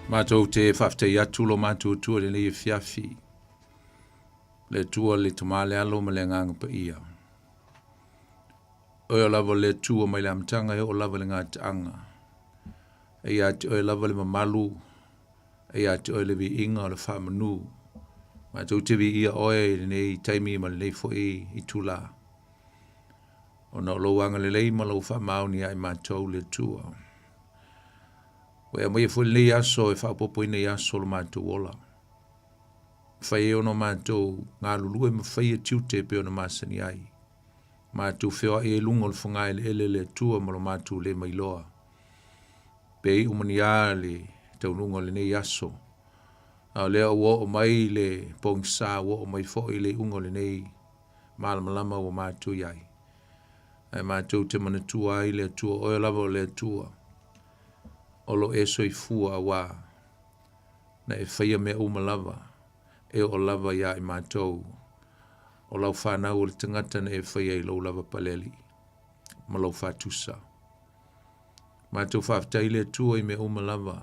Matou te faafetai atu lo matou Atua i lenei afiafi, le Atua le Tama le Alo ma le Agaga Paia. Oe o lava le Atua mai le amataga e oo lava i le gataaga. E ia te oe lava le mamalu, e ia te oe le viiga o le faamanu. Matou te viia oe i lenei taimi ma lenei foi itula. Ona o lou agalelei ma lou faamaoni ia i matou le Atua. Ua e aumaia foi lenei aso e faaopoopoina i aso o lo matou ola. Mafai ai ona matou galulue ma faia tiute e pei ona masani ai. Matou feoai ai luga o le fogaeleele le Atua ma lo matou le mailoa. Pe iu ma ni a le taunuuga o lenei aso. A o lea ua oo mai le pogisa, ua oo mai foi le iuga o lenei malamalama ua matou i ai. Ae matou te manatua ai le Atua, oe lava o le Atua, o lo e soifua auā na e faia mea uma lava, e oo lava iā i matou, o lau fanau o le tagata na e faia i lou lava palealii ma lou faatusa. Matou faafetai i le Atua i mea uma lava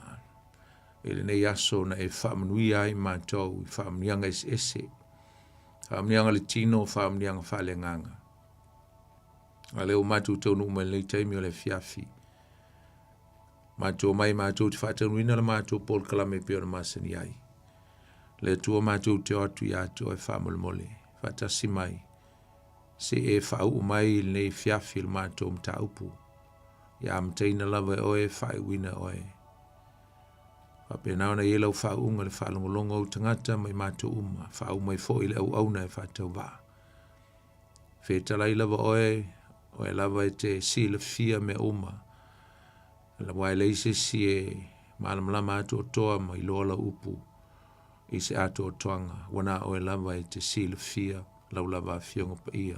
i lenei aso na e faamanuia ai matou i faamanuiaga eseese, faamanuiaga le tino, faamanuiaga faaleagaga. A lea ua matou taunuu mai lenei taimi o le afiafi. Matou omai matou te faataunuuina le matou polokalame e pei ona masani ai. Le Atua matou te o atu ia te oe faamolemole, faatasi mai, se i e faauu mai i lenei afiafi le matou mataupu. Ia amataina lava e oe, faaiuina e oe. Faapena ona i ai lau faauuga i le faalogologo o ou tagata ma i matou uma, faauu mai foi le auauna e faatauvaa. Fetalai lava oe, oe lava e te silafia mea uma. Aua e leai se isi e malamalama atoatoa ma iloa lau upu i se atoatoaga, ua na oe lava e te silafia lau lava Afioga Paia.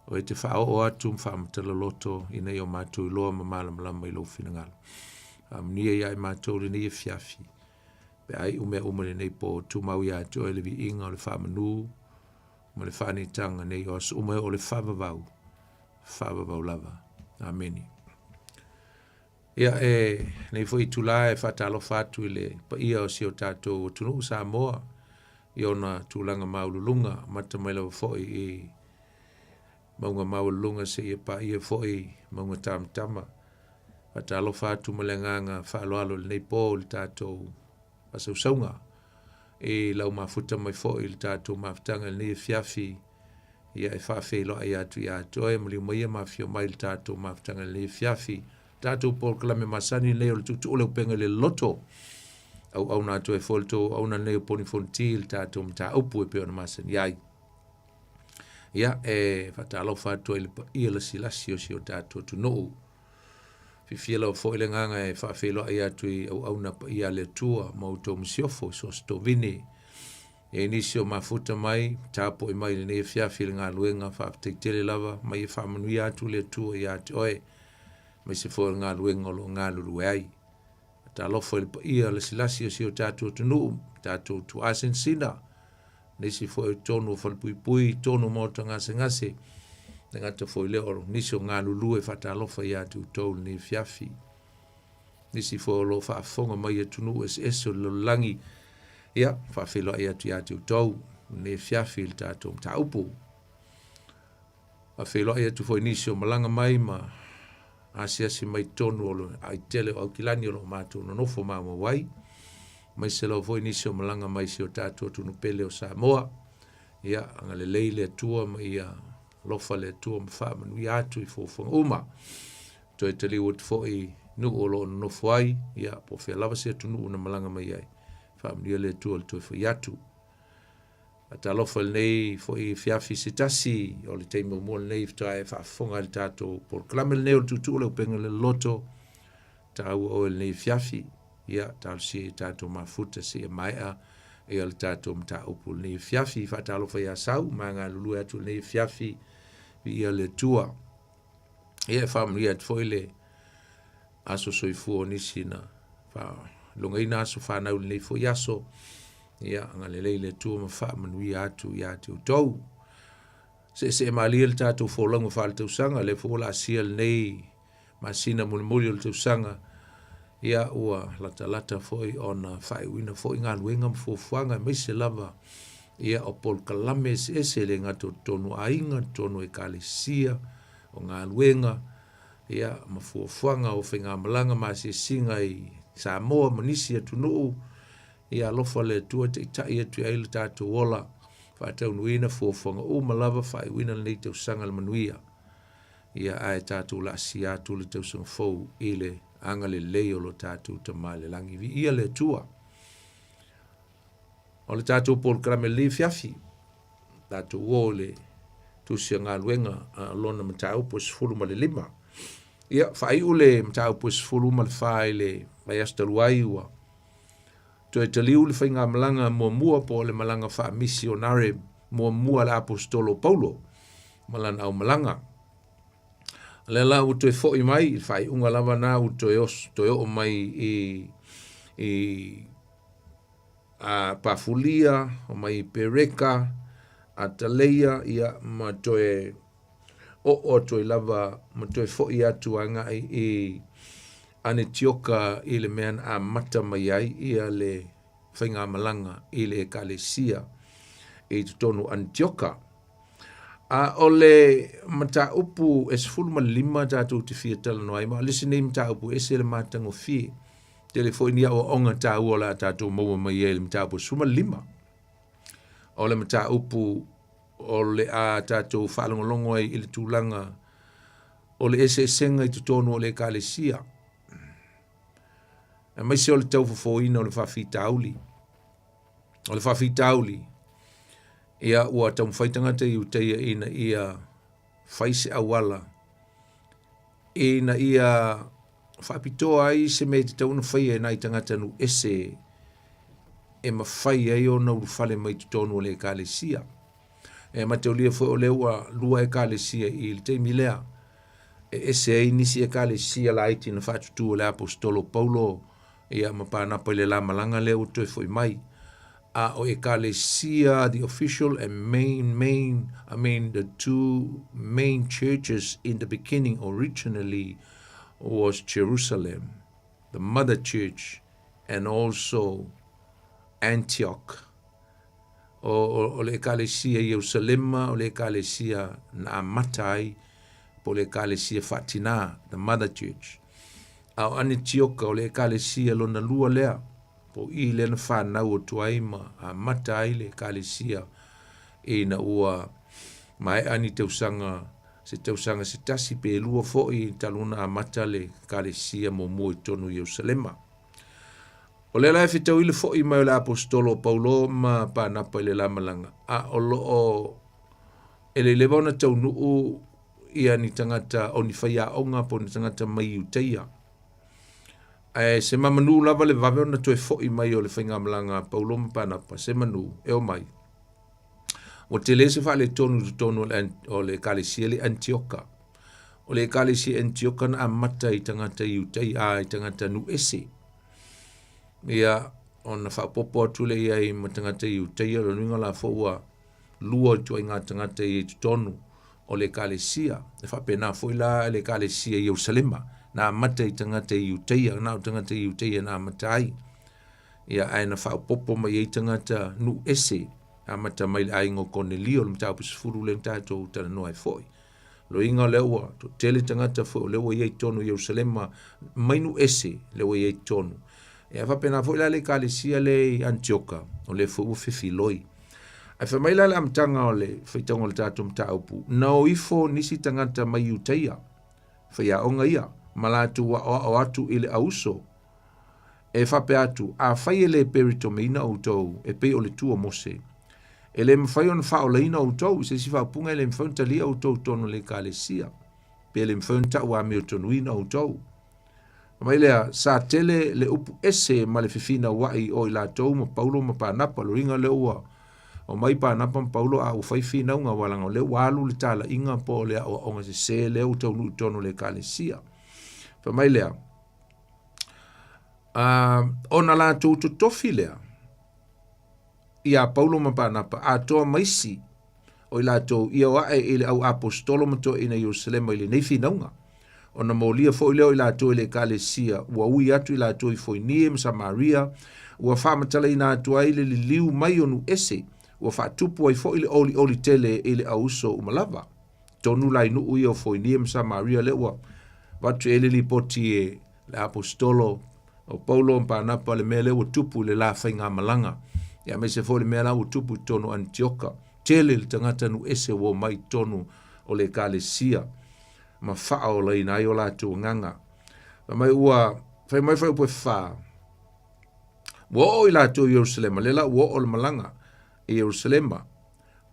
Oe te faaoo atu ma faamatala loto ina ia o matou iloa ma malamalama i lou finagalo. Faamanuia ia i matou lenei afiafi, pe a iu mea uma i lenei po, tumau ia te oe le viiga o le faamanu ma le faanitaga nei o aso uma e oo le faavavau, faavavau lava. Amene. Ia, e nei foi itula e faatalofa atu i le paia o si o tatou atunuu Samoa i ona tulaga maualuluga, amata mai lava foi i mauga maualuluga seia paia foi mauga tamatama. Faatalofa atu ma le agaga faaaloalo i lenei po i le tatou faasausauga i lau mafuta mai foi i le tatou mafutaga i lenei afiafi, ia e faafeiloai atu ia te oe, maliu maia ma afio mai i le tatou mafutaga i lenei afiafi. Tatou polokalame masani lenei o le tuutuu o le upega i le loto. Auauna atu ai foi le tou auauna lenei o Poni Fonoti i le tatou mataupu e pei ona masani ai. Ia, e faatalofa atu ai i le paia lasilasi o si o tatou atunuu. Fiafia lava foi le agaga e faafeiloai atu i auauna paia a le Atua ma outou masiofo i so o se tovine. E i ai nisi o mafuta mai, tapuai mai i lenei afiafi i le galuega, faafetai tele lava, ma ia faamanuia atu le Atua ia te oe, aemaise foi o le galuega o lo o galulue ai. Talofa i le paia lasilasi o si o tatou atunuu, tatou tuaa sinasina, nisi foi o totonu o falepuipui, totonu o maota gasegase, le gata foi lea o nisi o galulue faatalofa ia te outou i lenei afiafi. Nisi foi o lo o faafofoga mai i atunuu eseese o le lalolagi, ia, faafeiloai atu ia te outou i lenei afiafi i le tatou mataupu. Faafeiloai atu foi nisi o malaga mai ma asiasi mai totonu o le aai tele o Aukilani o lo o matou nonofo maumau ai. Aemaise lava foi nisi o malaga mai si o tatou atunuu pele o Samoa. Ia, agalelei le Atua ma ia alofa le Atua ma faamanuia atu i fuafuaga uma. Toe taliu atu foi i nuu o lo o nonofo ai, ia, po o fea lava se atunuu na malaga mai ai. Faamanuia le Atua i le toe foi atu. Faatalofa i lenei foi afiafi se tasi o le taimi muamua lenei faatoa e faafofoga i le tatou polokalame lenei o le Tuutuu o le Upega i le Loloto. Taua oe i lenei afiafi, ia talosia i tatou mafuta seia maea ia le tatou mataupu i lenei afiafi. Faatalofa ia Sau, ma galulue atu i lenei afiafi, viia le Atua. Ia e faamanuia atu foi le aso soifua o nisi na faalogaina aso fanau i lenei foi aso. Ia, agalelei le Atua ma faamanuia atu ia te outou. Seesee malie le tatou folauga faaletausaga, lea foi ua laasia lenei masina mulimuli o le tausaga. Ia, ua latalata foi ona faaiuina foi galuega ma fuafuaga aemaise lava ia o polokalame eseese e le gata o totonu o aiga, totonu o ekalesia, o galuega, ia ma fuafuaga o faigamalaga ma asiasiga i Samoa ma nisi atunuu. Ia alofa le Atua taitai atu i ai le tatou ola, faataunuuina fuafuaga uma lava, faaiuina lenei tausaga i le manuia. Ia ae tatou laasia atu le tausaga fou i le agalelei o lo tatou Tama i le Lagi. Viia le Atua. O le tatou polokalame lenei afiafi, tatou o i le tusi o galuega a lona mataupu e 15. Ia, faaiu le mataupu e 14 i le vaiaso talu ai ua toe taliu le faigamalaga muamua po o le malaga faamisionare muamua a le Aposetolo o Paulo ma lana aumalaga. O lea la ua toe foi mai i le faaiuga lava na ua toe, os, toe oo mai i, i a Pafulia, o mai i Pereka, Ataleia, ia, ma toe oo atu ai lava ma toe foi atu agai i Anetioka i le mea na amata mai ai ia le faigamalaga i le ekalesia i totonu o Anetioka. A o le mataupu e 15 tatou te fia talanoa ai, ma o le isi nei mataupu e ese le matagofie. Tele foi ni aoaoga taua o le a tatou maua mai ai i le mataupu e 15. O le mataupu o le a tatou faalogologo ai i le tulaga o le eseesega i totonu o le ekalesia, aemaise o le taufofoina o le faafitauli. O le faafitauli, ia ua taumafai tagata Iutaia ina ia fai se auala ina ia faapitoa ai se mea e tatau ona faia e nai tagata nuu ese e mafai ai ona ulufale mai totonu o le ekalesia. E mataulia foi o lea ua lua ekalesia i le taimi lea e ese ai nisi ekalesia laiti na faatutū e le Aposetolo Paulo ia ma Panapa i le la malaga lea ua toe foi mai. A o ekalesia the official and main main I mean the two main churches in the beginning originally was Jerusalem, the mother church and also Antioch. O, o, o le ekalesia i Ierusalema, o le ekalesia na amata ai, po o le ekalesia faatina, the mother church. A o Anetioka, o le ekalesia lona lua lea, po o i lea na fanau atu ai ma amata ai le ekalesia ina ua maea ni tausaga, se tausaga se tasi pe lua foi talu ona amata le ekalesia muamua i totonu o Ierusalema. O lea la e fetaui le foi mai o le Aposetolo o Paulo ma Panapa i le la malaga, a o lo o e le i leva ona taunuu ia ni tagata o ni faiaoga po o ni tagata mai Iutaia. Ae se mamanu lava le vave ona toe foi mai o le faigamalaga a Paulo ma Panapa, se manu e omai. Ua tele se faaletonu i totonu o le ekalesia le Antioka. O le ekalesia Antioka na amata i tagata Iutai, a i tagata nuu ese. Ia, ona faaopoopo atu lea i ai ma tagata Iutaia, o lona uiga la foi ua lua ituaiga tagata i totonu o le ekalesia. E faapena foi la le ekalesia i Ierusalema, na amata i tagata Iutaia, na o tagata Iutaia na amata ai. Ia, ae na faaopoopo mai ai tagata nuu ese, amata mai le aiga o Konelio, le mataupu 10 lea na tatou talanoa ai foi. Loiga o lea ua toatele tagata foi o lea ua i ai totonu i Ierusalema mai nuu ese lea ua i ai totonu. Ia faapena foi la le ekalesia lea i Antioka, o lea foi ua fefiloi. Ae fai mai la le amataga o le faitauga o le tatou mataupu, na o ifo nisi tagata mai Iutaia, faiaoga ia, ma latou aoao atu i le auso, e faapea atu, Afai e le peritomeina outou e pei o le tu o Mose, e le mafai ona faaolaina outou i se isi faaupuga, e le mafai ona talia outou i totonu o le ekalesia, pe le mafai ona tau amiotonuina outou. Fai mai lea, sa tele le upu ese ma le fefinauai o i latou ma Paulo ma Panapa, o le uiga lea ua omai Panapa ma Paulo a ua fai finauga, aua leaga o lea ua alu le talaiga po o le aoaoga sese lea ua taunuu i totonu o le ekalesia. Fai mai lea, uh, ona latou totofi lea iā Paulo ma Panapa atoa ma isi o i latou ia o ae i le au aposetolo ma toeaiina i Ierusalema i lenei finauga. Ona molia foi lea o i latou e le Ekalesia, ua ui atu i latou i Foinie ma Samaria, ua faamatalaina atu ai le liliu mai o nuu ese, ua faatupu ai foi le olioli tele i le auuso uma lava. Tonu la i nuu ia o Foinie ma Samaria lea ua avatu i ai le lipoti e le aposetolo o Paulo ma Panapa le mea lea ua tupu i le la faigamalaga, ia aemaise foi le mea la ua tupu i totonu o Anitioka. Tele le tagata nuu ese ua omai i totonu o le Ekalesia ma faaolaina ai o latou agaga. Fai mai ua fai mai fuaiupu e fa, ua oo i latou i Ierusalema, lea la ua oo le malaga i Ierusalema,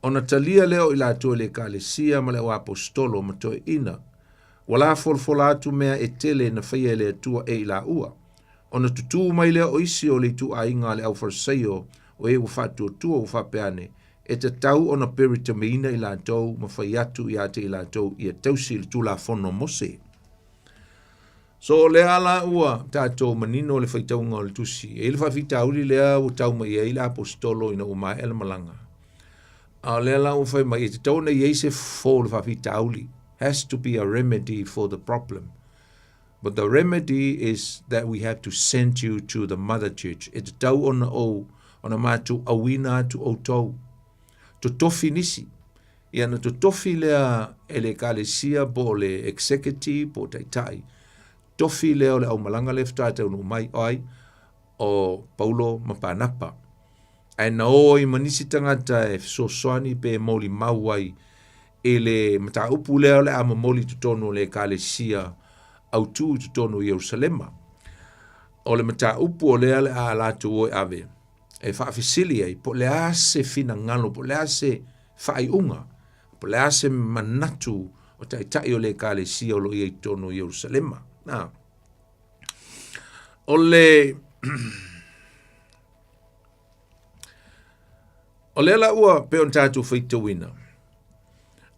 ona talia lea o i latou e le Ekalesia ma le auaposetolo ma toeaiina, ua la folafola atu mea e tele na faia e le Atua e i laua. Ona tutū mai lea o isi o le ituaiga a le aufarisaio o e ua faatuatua ua faapea ane, e tatau ona peritameina i latou ma fai atu ia te i latou ia tausi le Tulafono a Mose. So o lea la ua tatou manino le faitauga o le tusi. E i ai le faafitauli lea ua tau mai ai le aposetolo ina ua maea le malaga. A o lea la ua fai mai e tatau ona i ai se fofo o le faafitauli. Has to be a remedy for the problem. But the remedy is that we have to send you to the mother church. E tatau ona ou, ona matou auina atu outou. Totofi nisi. Ia na totofi lea e le ekalesia po o le executive po o taitai. Tofi lea o le aumalaga lea faatoa taunuu mai, o ai? O Paulo ma Panapa. Ae na o ai ma nisi tagata e fesoasoani pe molimau ai i le mataupu lea o le a momoli i totonu o le ekalesia autū i totonu o Ierusalema. O le mataupu o lea le a latou o e ave e faafesili ai po o le a se finagalo, po o le a se faaiuga, po o le a se manatu o taitai o le ekalesia o lo o i ai i totonu o Ierusalema. Na. O le O lea la ua pei ona tatou faitauina,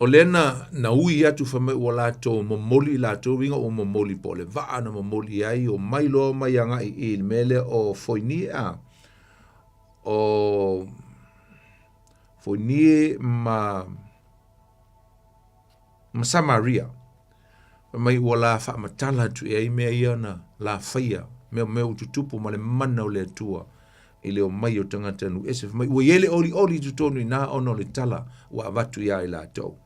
o lea na, na ui atu fai mai ua latou momoli i latou uiga ua momoli po o le vaa na momoli ai, omai loa omai agai i le mea lea o Foinie a, o Foinie ma ma Samaria. Fai mai ua la faamatala atu i ai mea ia na la faia, mea mea ua tutupu ma le mana o le Atua i le omai o tagata nuu ese. Fai mai ua i ai le olioli i totonu i ina ona o le tala ua avatu iā i latou.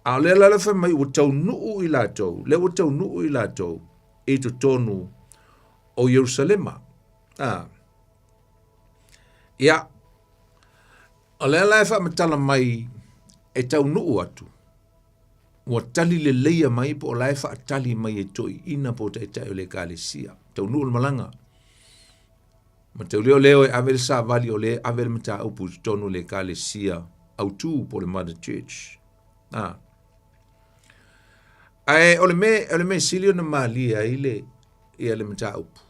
A o lea la fai mai ua taunuu i latou, lea ua taunuu i latou i totonu o Ierusalema. A. Ia, o lea la e faamatala mai e taunuu atu, ua tali leleia mai po o la e faatali mai e toeaiina po o taitai o le ekalesia. Taunuu le malaga. Mataulia o lea e ave le savali o lea e ave le mataupu i totonu o le ekalesia autū po o le Mother Church. Ah. Ae o le mea, o le mea sili ona malie ai le, ia le mataupu.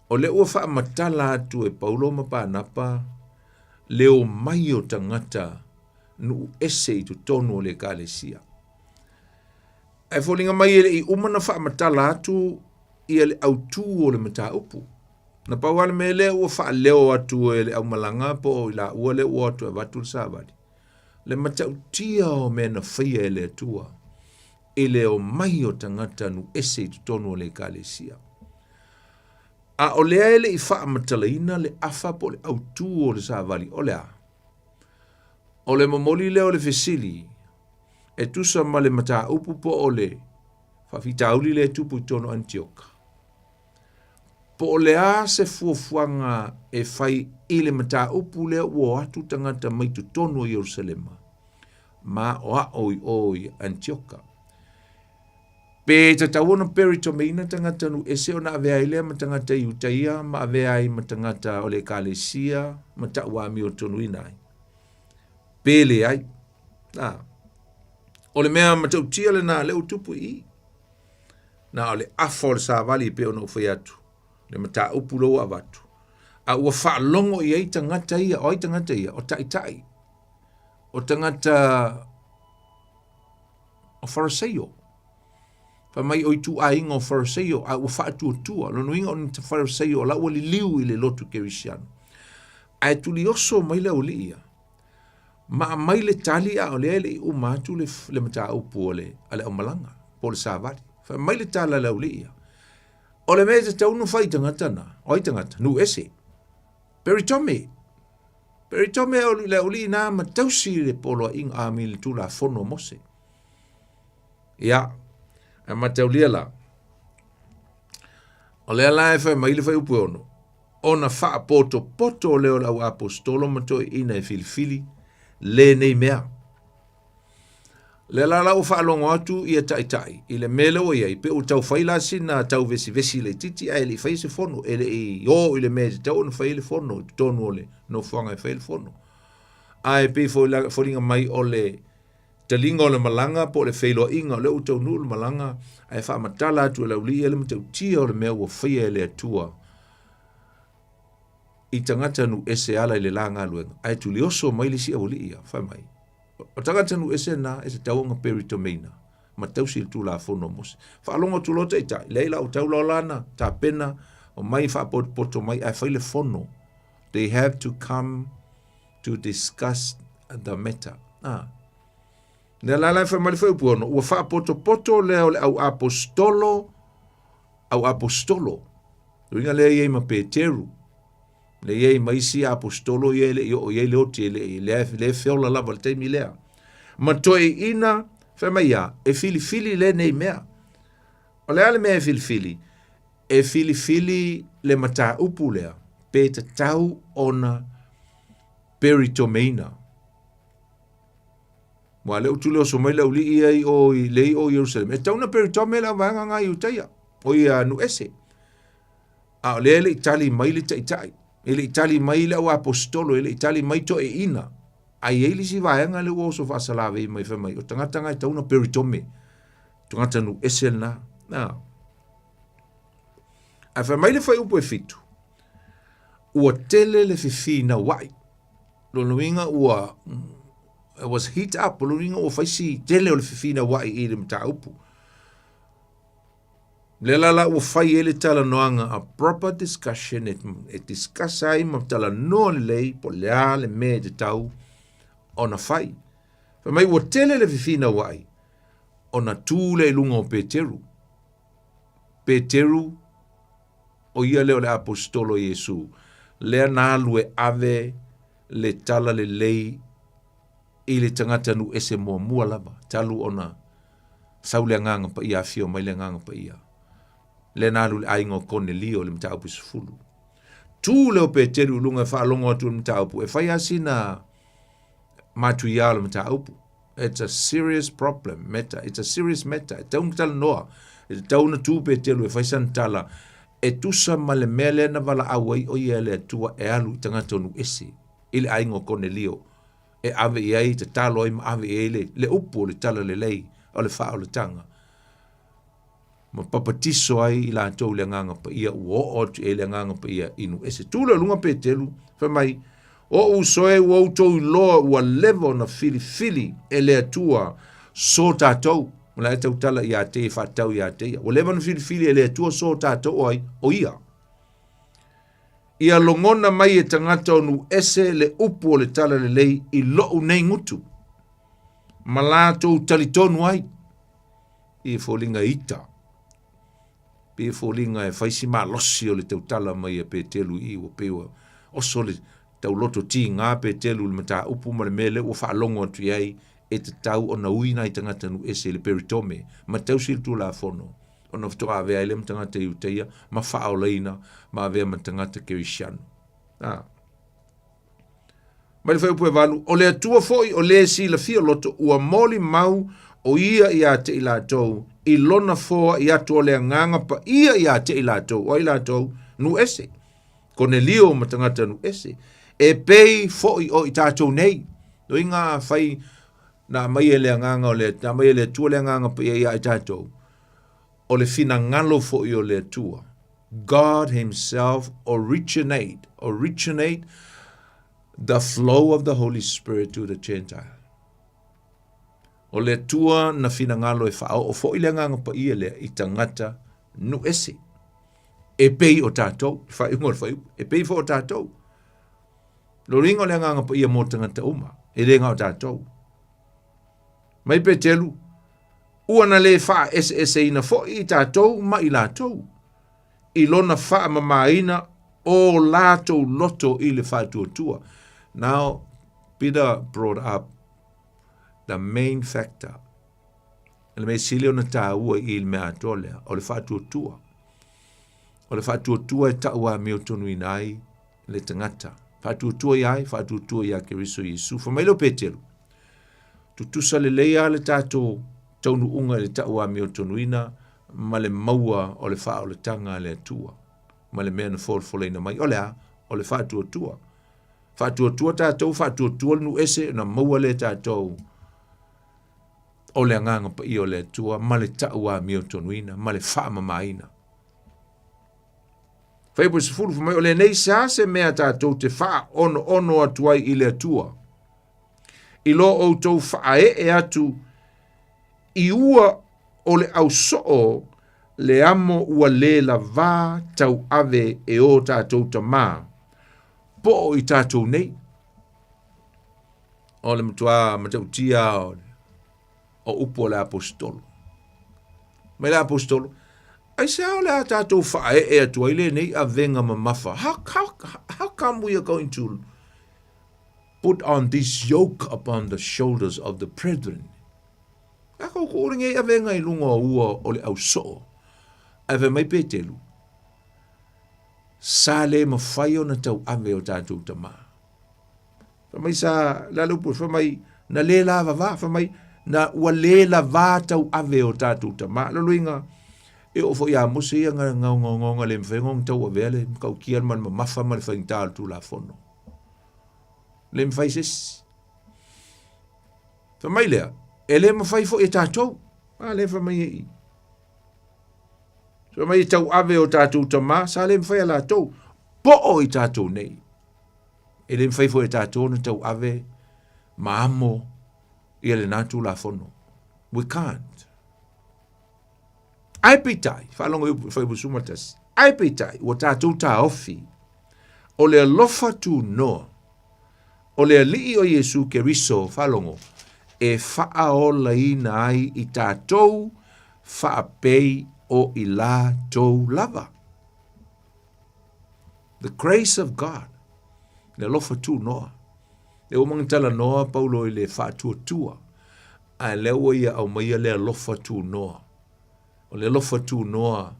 O lea ua faamatala atu e Paulo ma Panapa le omai o tagata nuu ese i totonu o le ekalesia. Ae foliga mai e le i uma na faamatala atu ia le autū o le mataupu. Na pau lava le mea lea ua faaleo atu e le aumalaga po o i laua lea ua o atu e avatu le savali, le matautia o mea na faia e le Atua i le omai o tagata nuu ese i totonu o le ekalesia. A o lea e le i faamatalaina le afa po o le autū o le savali, o le a? O le momoli lea o le fesili e tusa ma le mataupu po o le faafitauli lea e tupu i totonu o Anitioka. Po o le a se fuafuaga e fai i le mataupu lea ua o atu tagata mai totonu o Ierusalema ma aoao i o i Anitioka. Pe tatau ona peritomeina tagata nuu ese ona avea ai lea ma tagata Iutaia ma avea ai ma tagata o le ekalesia ma tau amiotonuina ai. Pe leai. Na. O le mea matautia lena lea ua tupu i i. Na o le afa o le savali e pei ona ou fai atu, le mataupu lea ua avatu. A ua faalogo i ai tagata ia, o ai tagata ia? O taitai. O tagata o Fariseio. Fai mai o ituaiga o Fariseio, a ua faatuatua. Lona uiga o ni Fariseio o la ua liliu i le lotu Kerisiano. Ae tulioso mai le aualii ia, ma aumai le tali a o lea e le i uma atu le, le mataupu a le, a le aumalaga po o le savali. Fai mai le tala a le aualii ia. O le mea e tatau ona fai i tagata na, o ai tagata? Nuu ese. Peritome. Peritome o le aualii na ma tausi le poloaiga a mi le tulafono a Mose. Ia, ae mataulia la, o lea la e fai mai le fuaiupu e 6, ona faapotopoto lea o le au aposetolo ma toeaiina e filifili lenei mea. Lea la la ua faalogo atu ia taitai i le mea lea ua i ai, pe ua tau fai la sina tauvesivesi laitiiti ae le i faia se fono, e le i o i le mea e tatau ona fai ai le fono i totonu o le nofoaga e fai ai le fono. Ae pei foi la foliga mai o le taliga o le malaga po o le feiloaiga o lea ua taunuu le malaga ae faamatala atu e le aualii ia le matautia o le mea ua faia e le Atua i tagata nuu ese e ala i le la galuega ae tulioso mai le isi aualii ia fai mai o tagata nuu ese na e tatau ona peritomeina ma tausi le tulafono a Mose. Faalogo atu loa taitai, leai la ua tau loa lana tapena, omai faapotopoto mai ae fai le fono. They have to come to discuss the matter. Ah. Lea la la e fai mai le fuaiupu 6, ua faapotopoto lea o le au aposetolo, au aposetolo. Uiga lea i ai ma Peteru, lea i ai ma isi aposetolo ia e le i oo i ai le oti, e le i, lea, lea e feola lava le taimi lea. Ma toeaiina, fai mai ia, e filifili lenei mea. O le a le mea e filifili? E filifili le mataupu lea pe tatau ona peritomeina. Ua le utu le oso mai le aualii ia i o i le i o Ierusalema. E tatau ona peritome le auvaega nga Iutaia, o ia nuu ese. A o lea e le i tali mai le taitai, e le i tali mai le au aposetolo, e le i tali mai toeaiina. Ae i ai le isi vaega lea ua oso faasalavei mai fai mai, o tagata nga e tatau ona peritome. Tagata nuu ese lena. Na. Ae fai mai le fuaiupu e 7, ua tele le fefinauai. Lona uiga ua it was heat up, lona uiga ua fai si tele o le fefinauai i le mataupu. Lea la la ua fai ai le talanoaga a proper discussion e, e discuss ai ma talanoa lelei po o le a le mea e tatau ona fai. Fai mai ua tele le fefinauai ona tu lea i luga o Peteru. Peteru, o ia lea o le aposetolo o Iesu, lea na alu e ave le tala lelei i le tagata nuu ese muamua lava, talu ona sau le Agaga Paia, afio mai le Agaga Paia. Lea na alu i le aiga o Konelio i le mataupu 10. Tu lea o Peteru i luga e faalogo atu i le mataupu, e fai lava sina matuia o le mataupu. It's a serious problem, matter. It's a serious matter. E tatau ona talanoa. E tatau ona tu Peteru e fai sana tala. E tusa ma le mea lea na valaau ai o ia e le Atua e alu i tagata o nuu ese, i le aiga o Konelio, e ave i ai, tatalo ai ma ave i ai le, le upu o le tala lelei o le faaolataga. Ma papatiso ai i latou i le Agaga Paia, ua oo atu i ai le Agaga Paia i nuu ese. Tu lea i luga Peteru, fai mai, O ou uso e, ua outou iloa ua leva ona filifili e le Atua so tatou, o la e tautala ia te ia, faatatau ia te ia, ua leva ona filifili e le Atua so tatou o ai? O ia. Ia logona mai e tagata o nuu ese le upu o le tala lelei i lou nei gutu, ma latou talitonu ai. I foliga ita, pei e foliga e fai si malosi o le tautala mai a Peteru i i, ua pei ua oso le tauloto tiga Peteru i le mataupu ma le mea lea ua faalogo atu i ai e tatau ona ui nai tagata nuu ese i le peritome ma tausi le Tulafono ona faatoa avea ai lea ma tagata Iutaia ma faaolaina ma avea ma tagata Kerisiano. A. Mai le fuaiupu e 8, o le Atua foi o le silafia loto ua molimau o ia ia te i latou i lona foai atu o le Agaga Paia ia te i latou, o ai latou? Nuu ese. Konelio ma tagata nuu ese. E pei foi o i tatou nei. Loiga afai na aumai e le Agaga o le, na aumai e le Atua le Agaga Paia ia i tatou, o le finagalo foi o le Atua. God himself originate, originate the flow of the Holy Spirit to the Gentile. O le Atua na finagalo e faaoo foi le Agaga Paia lea i tagata nuu ese. E pei o tatou, le faaiuga o le fuaiupu, e pei foi o tatou. Lona uiga o le Agaga Paia mo tagata uma, e le na o tatou. Mai Peteru, Ua na lē faaeseeseina foi i tatou ma i latou, i lona faamamaina o latou loto i le faatuatua. Now, Peter brought up the main factor. Le mea sili ona tāua i le mea atoa lea, o le faatuatua. O le faatuatua e tau amiotonuina ai le tagata. Faatuatua ia ai, faatuatua ia Keriso Iesu. Fai mai lea o Petelu, tutusa lelei lava le tatou taunuuga i le tau amiotonuina ma le maua o le faaolataga a le Atua ma le mea na folafolaina mai. O le a? O le faatuatua. Faatuatua tatou, faatuatua le nuu ese ona maua lea e tatou o le agaga paia o le Atua ma le tau amiotonuina ma le faamamaina. Fuaiupu 10, fai mai o lenei sa se mea tatou te faaonoono atu ai i le Atua, i lo outou faaee atu i ua o le ausoo le amo ua lē lavā tauave e o tatou tamā, po o i tatou nei. O le matua matautia o le o upu a le Aposetolo. Mai le Aposetolo, aisea o le a tatou faaee atu ai lenei avega mamafa? How, how, how come we are going to put on this yoke upon the shoulders of the brethren? A kou kuu lenei avega i luga o ua o le ausoo. Ae fai mai Petelu, sa le mafai ona tauave o tatou tamā. Fai mai sa, le a le upu, fai mai, na le lavava, fai mai, na ua le lavā tauave o tatou tamā. Lona uiga, e oo foi ia Mose ia gaogaoga le mafai ona tauavea le matautia ma le mamafa ma le faigata o le Tulafono. Le mafai se isi. Fai mai lea, e le mafai foi e tatou. A lea fai mai e i. Fai mai e tauave o tatou tamā, sa le mafai a latou. Po o i tatou nei. E le mafai foi e tatou ona tauave ma amo ia lena Tulafono. We can't. Ae peitai, faalogo i upu Fuaiupu 11, ae peitai, ua tatou taofi, o le alofa tunoa, o le Alii o Iesu Keriso, faalogo, e faaolaina ai i tatou faapei o i latou lava. The grace of God, le alofa tunoa. Le ua maga talanoa Paulo i le faatuatua, ae lea ua ia aumaia le alofa tunoa. O le alofa tunoa,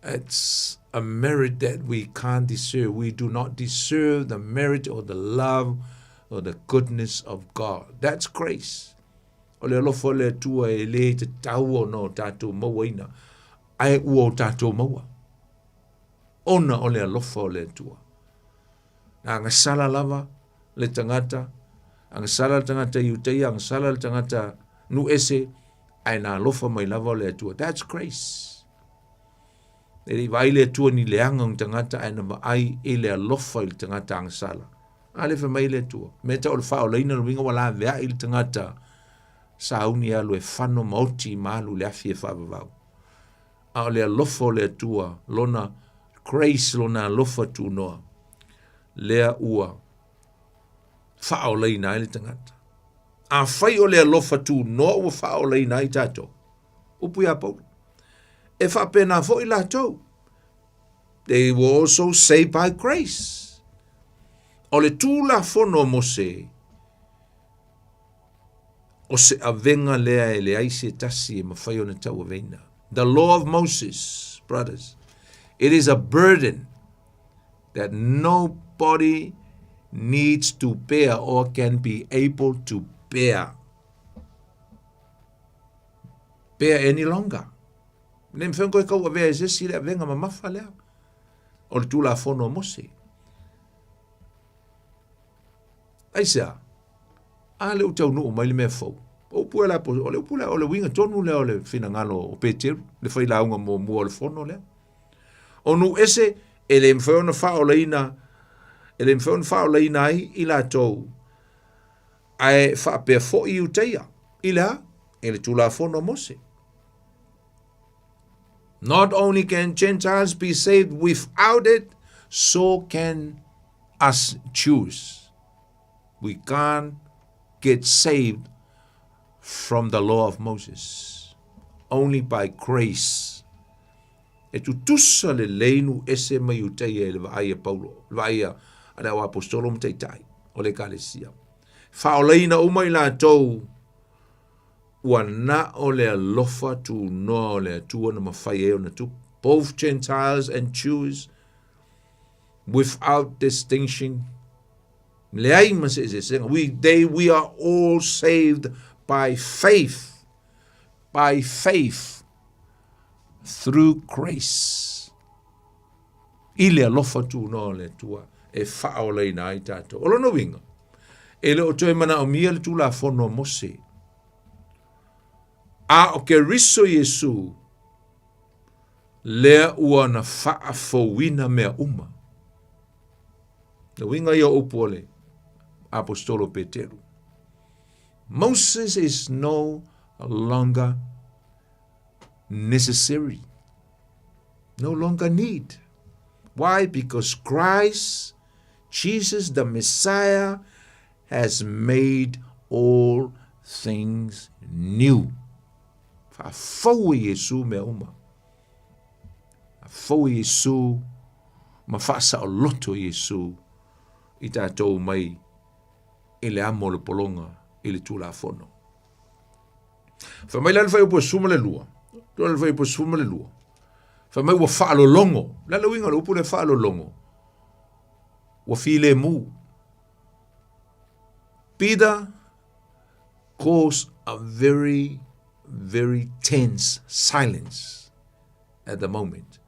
it's a merit that we can't deserve. We do not deserve the merit or the love or the goodness of God. That's grace. O le alofa o le Atua e le tatau ona o tatou mauaina, ae ua o tatou maua. Ona o le alofa o le Atua. Na agasala lava le tagata, agasala le tagata Iutaia, agasala le tagata nuu ese, ae na alofa mai lava o le Atua. That's grace. E le i vaai le Atua ni leaga o ni tagata, ae na vaai i le alofa i le tagata agasala. A le fai mai le Atua. Mea tau o le faaolaina le uiga ua laveai le tagata sauni e alu e fano ma oti ma alu i le afi e faavavau. A o le alofa o le Atua, lona grace, lona alofa tunoa, lea ua faaolaina ai le tagata. Afai o le alofa tunoa ua faaolaina ai tatou, upu ia Paulo, e faapena foi latou. They were also saved by grace. O le Tulafono a Mose, o se avega lea e leai se tasi e mafai ona tauaveina. The law of Moses, brothers, it is a burden that nobody needs to bear or can be able to bear. Bear any longer. Le mafai ona toe tauavea e se isi le avega mamafa lea o le Tulafono a Mose. Aisea? A lea ua taunuu mai le mea fou. O upu e la o le upu lea, o le uiga tonu lea o le finagalo o Peteru, le failauga muamua o le fono lea. O nuu ese e le mafai ona faaolaina, e le mafai ona faaolaina ai i latou, ae faapea foi Iutaia, i le a? I le Tulafono a Mose. Not only can Gentiles be saved without it, so can us Jews. We can't get saved. from the law of Moses. Only by grace. E tutusa lelei nuu ese ma Iutaia i le vaai a Paulo, le vaai a le au aposetolo ma taitai o le Ekalesia. Faaolaina uma i latou ua na o le alofa tunoa o le Atua na mafai ai ona tupu. Both Gentiles and Jews without distinction. Leai ma se eseesega. We, they, we are all saved by faith. By faith. Through grace. I le alofa tunoa o le Atua e faaolaina ai tatou. O lona uiga, e le o toe manaomia le Tulafono a Mose. A o Keriso Iesu, lea ua na faafouina mea uma. Le uiga ia o upu o le Aposetolo Peteru. Moses is no longer necessary. No longer need. Why? Because Christ, Jesus the Messiah, has made all things new. Faafou e Iesu mea uma. Faafou e Iesu ma faasaoloto Iesu i tatou mai i le amo o le pologa i le Tulafono. Fai mai la le fuaiupu e 12, le fuaiupu e 12, fai mai ua faalologo. O le a le uiga o le upu lea faalologo? Ua filemu. Peter caused a very, very tense silence at the moment.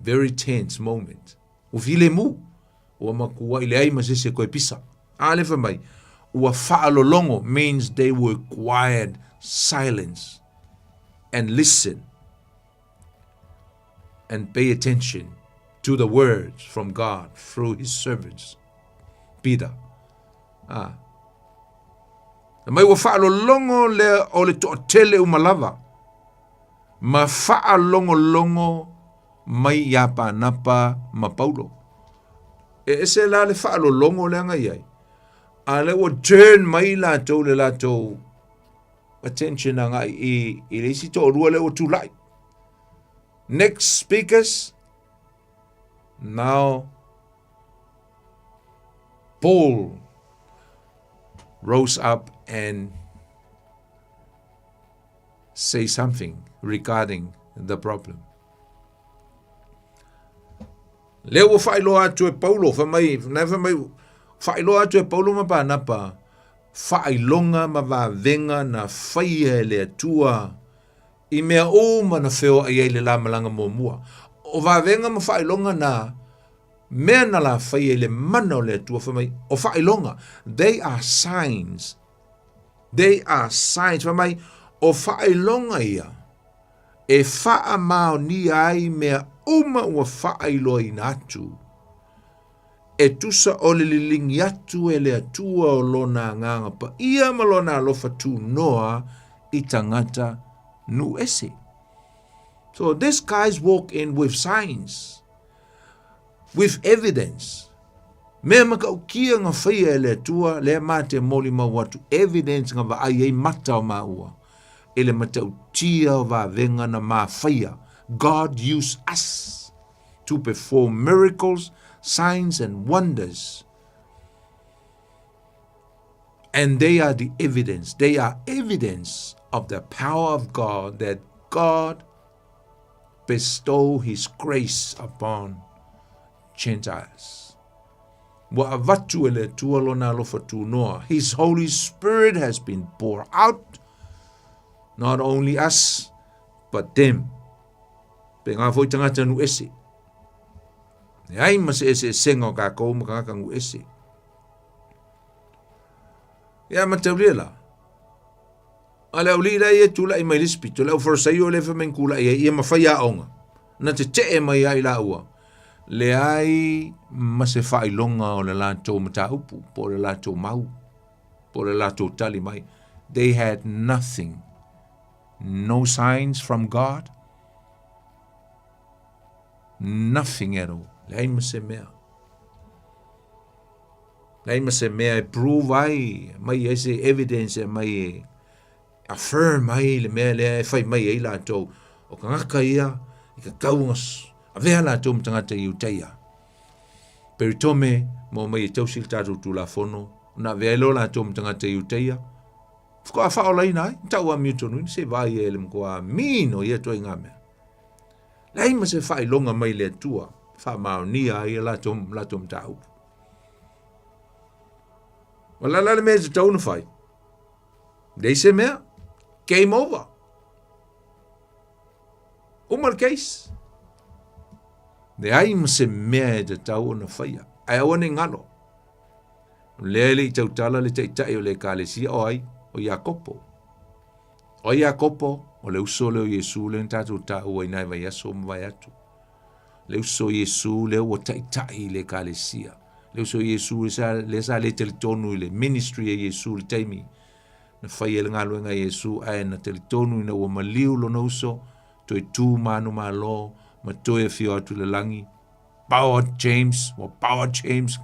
Very tense moment. Ua filemu. Ua matuai leai ma se isi e toe pisa. A lea fai mai, ua faalologo means they were quiet, silence and listen and pay attention to the words from God through his servants, Peter. Ah. Mai ua faalologo lea o le toatele uma lava ma faalogologo mai iā Panapa ma Paulo. E ese la le faalologo lea na i ai, a lea ua turn mai latou le latou attention agai i, i le isi toalua lea ua tulai. Next speakers, now Paul rose up and say something regarding the problem. Lea ua faailoa atu e Paulo, fai mai, na fai mai, faailoa atu e Paulo ma Panapa, faailoga ma vavega na faia e le Atua i mea uma na feoai ai le la malaga muamua. O vavega ma faailoga na, mea na la faia i le mana o le Atua, fai mai, o faailoga, they are signs. They are signs. Fai mai, o faailoga ia e faamaonia ai mea uma ua faailoaina atu. E tusa o le liligi atu e le Atua o Lona Agaga Paia ma Lona alofa tunoa i tagata nuu ese. So these guys walk in with signs, with evidence. Mea matautia na faia e le Atua, lea ma te molimau atu, evidence na vaai ai mata o maua, i le matautia o vavega na ma faia. God used us to perform miracles, signs and wonders. And they are the evidence. They are evidence of the power of God that God bestow His grace upon Gentiles. Ua avatu e le Atua lona alofa tunoa. His Holy Spirit has been poured out, not only us, but them. Pēnā foi tagata nuu ese. Leai ma se eseesega o kākou ma tagata nuu ese. Ia mataulia la. A le aualii la ia e tulai mai le isi pito, le au Farisaio lea fai mai na tulai ai ia ma fai aoga, na tetee mai ai laua, leai ma se faailoga o le latou mataupu, po o le latou mau, po o le latou tali mai. They had nothing. No signs from God. Nothing at all. Leai ma se mea. Leai ma se mea e prove ai, mai ai se evidence e mai e. affirm ai le mea lea e fai mai ai latou, o tagata ia e tatau ona avea latou ma tagata Iutaia. Peritome ma omai e tausi le tatou Tulafono, ona avea ai lea o latou ma tagata Iutaia, faatoa faaolaina ai, tau amiotonuina, se vaai ai i le matua mino ia ituaiga mea. Leai ma se faailoga mai le Atua faamaonia ai latou, latou mataupu. O le a le mea e tatau ona fai? Leai se mea. Game over. Uma le case. Leai ma se mea e tatau ona faia. Ae aua ne i galo. O lea e le i tautala le taitai o le ekalesia o ai? O Iakopo. O ai Iakopo? O le uso lea o Iesu lea na tatou taua i nai vaiaso ua mavae atu. Le uso o Iesu lea ua taitai i le ekalesia. Le uso o Iesu lea sa le talitonu i le ministry a Iesu i le taimi na fai ai le galuega a Iesu, ae na talitonu ina ua maliu lona uso, toe tu manumalo ma toe afio atu i le lagi. Power James, ua power James,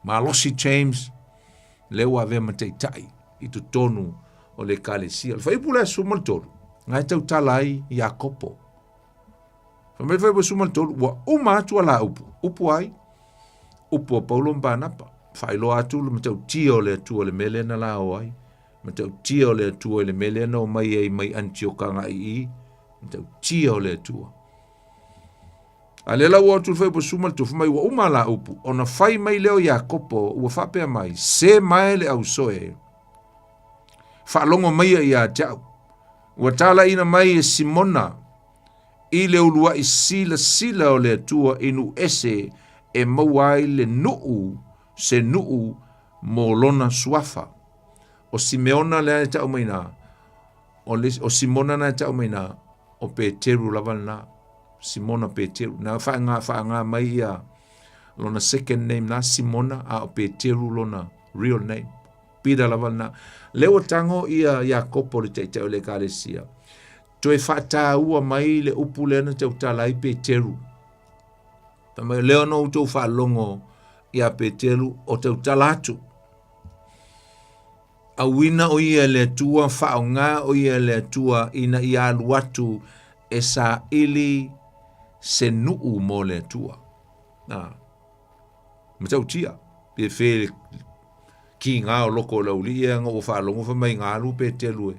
malosi James, lea ua avea ma taitai i totonu o le ekalesia. O le fuaiupu lea 13, na e tautala ai Iakopo. Fai mai le fuaiupu 13, ua uma atu a la upu. Upu ai? Upu a Paulo ma Panapa. Faailoa atu le matautia o le Atua i le mea lea na la o ai. Matautia o le Atua i le mea lea na omai ai mai Anitioka agai i i. Matautia o le Atua. A lea la ua atu le fuaiupu 13, fai mai ua uma la upu, ona fai mai lea o Iakopo, ua faapea mai, se mae le ausoe, faalogo maia ia te au. Ua talaina mai e Simona i le uluai silasila o le Atua i nuu ese e maua ai le nuu, se nuu mo lona suafa. O Simeona lea e tau mai na, o, le, o Simona na e tau mai na, o Peteru lava lena. Simona Peteru. Na whaanga, whaanga mai ia lona second name na Simona, a o Peteru lona real name. Pita lava lena. Lea ua tago ia Iakopo le taitai o le ekalesia. Toe faataua mai le upu lea na tautala ai Peteru. Fai mai, lea ona outou faalogo ia Peteru o tautala atu. Auina o ia e le Atua, faaaoga o ia e le Atua ina ia alu atu e saili se nuu mo le Atua. Ah. Matautia, pe fe le kiga o loko o le aualii ia ina ua faalogo fai mai na alu Peteru e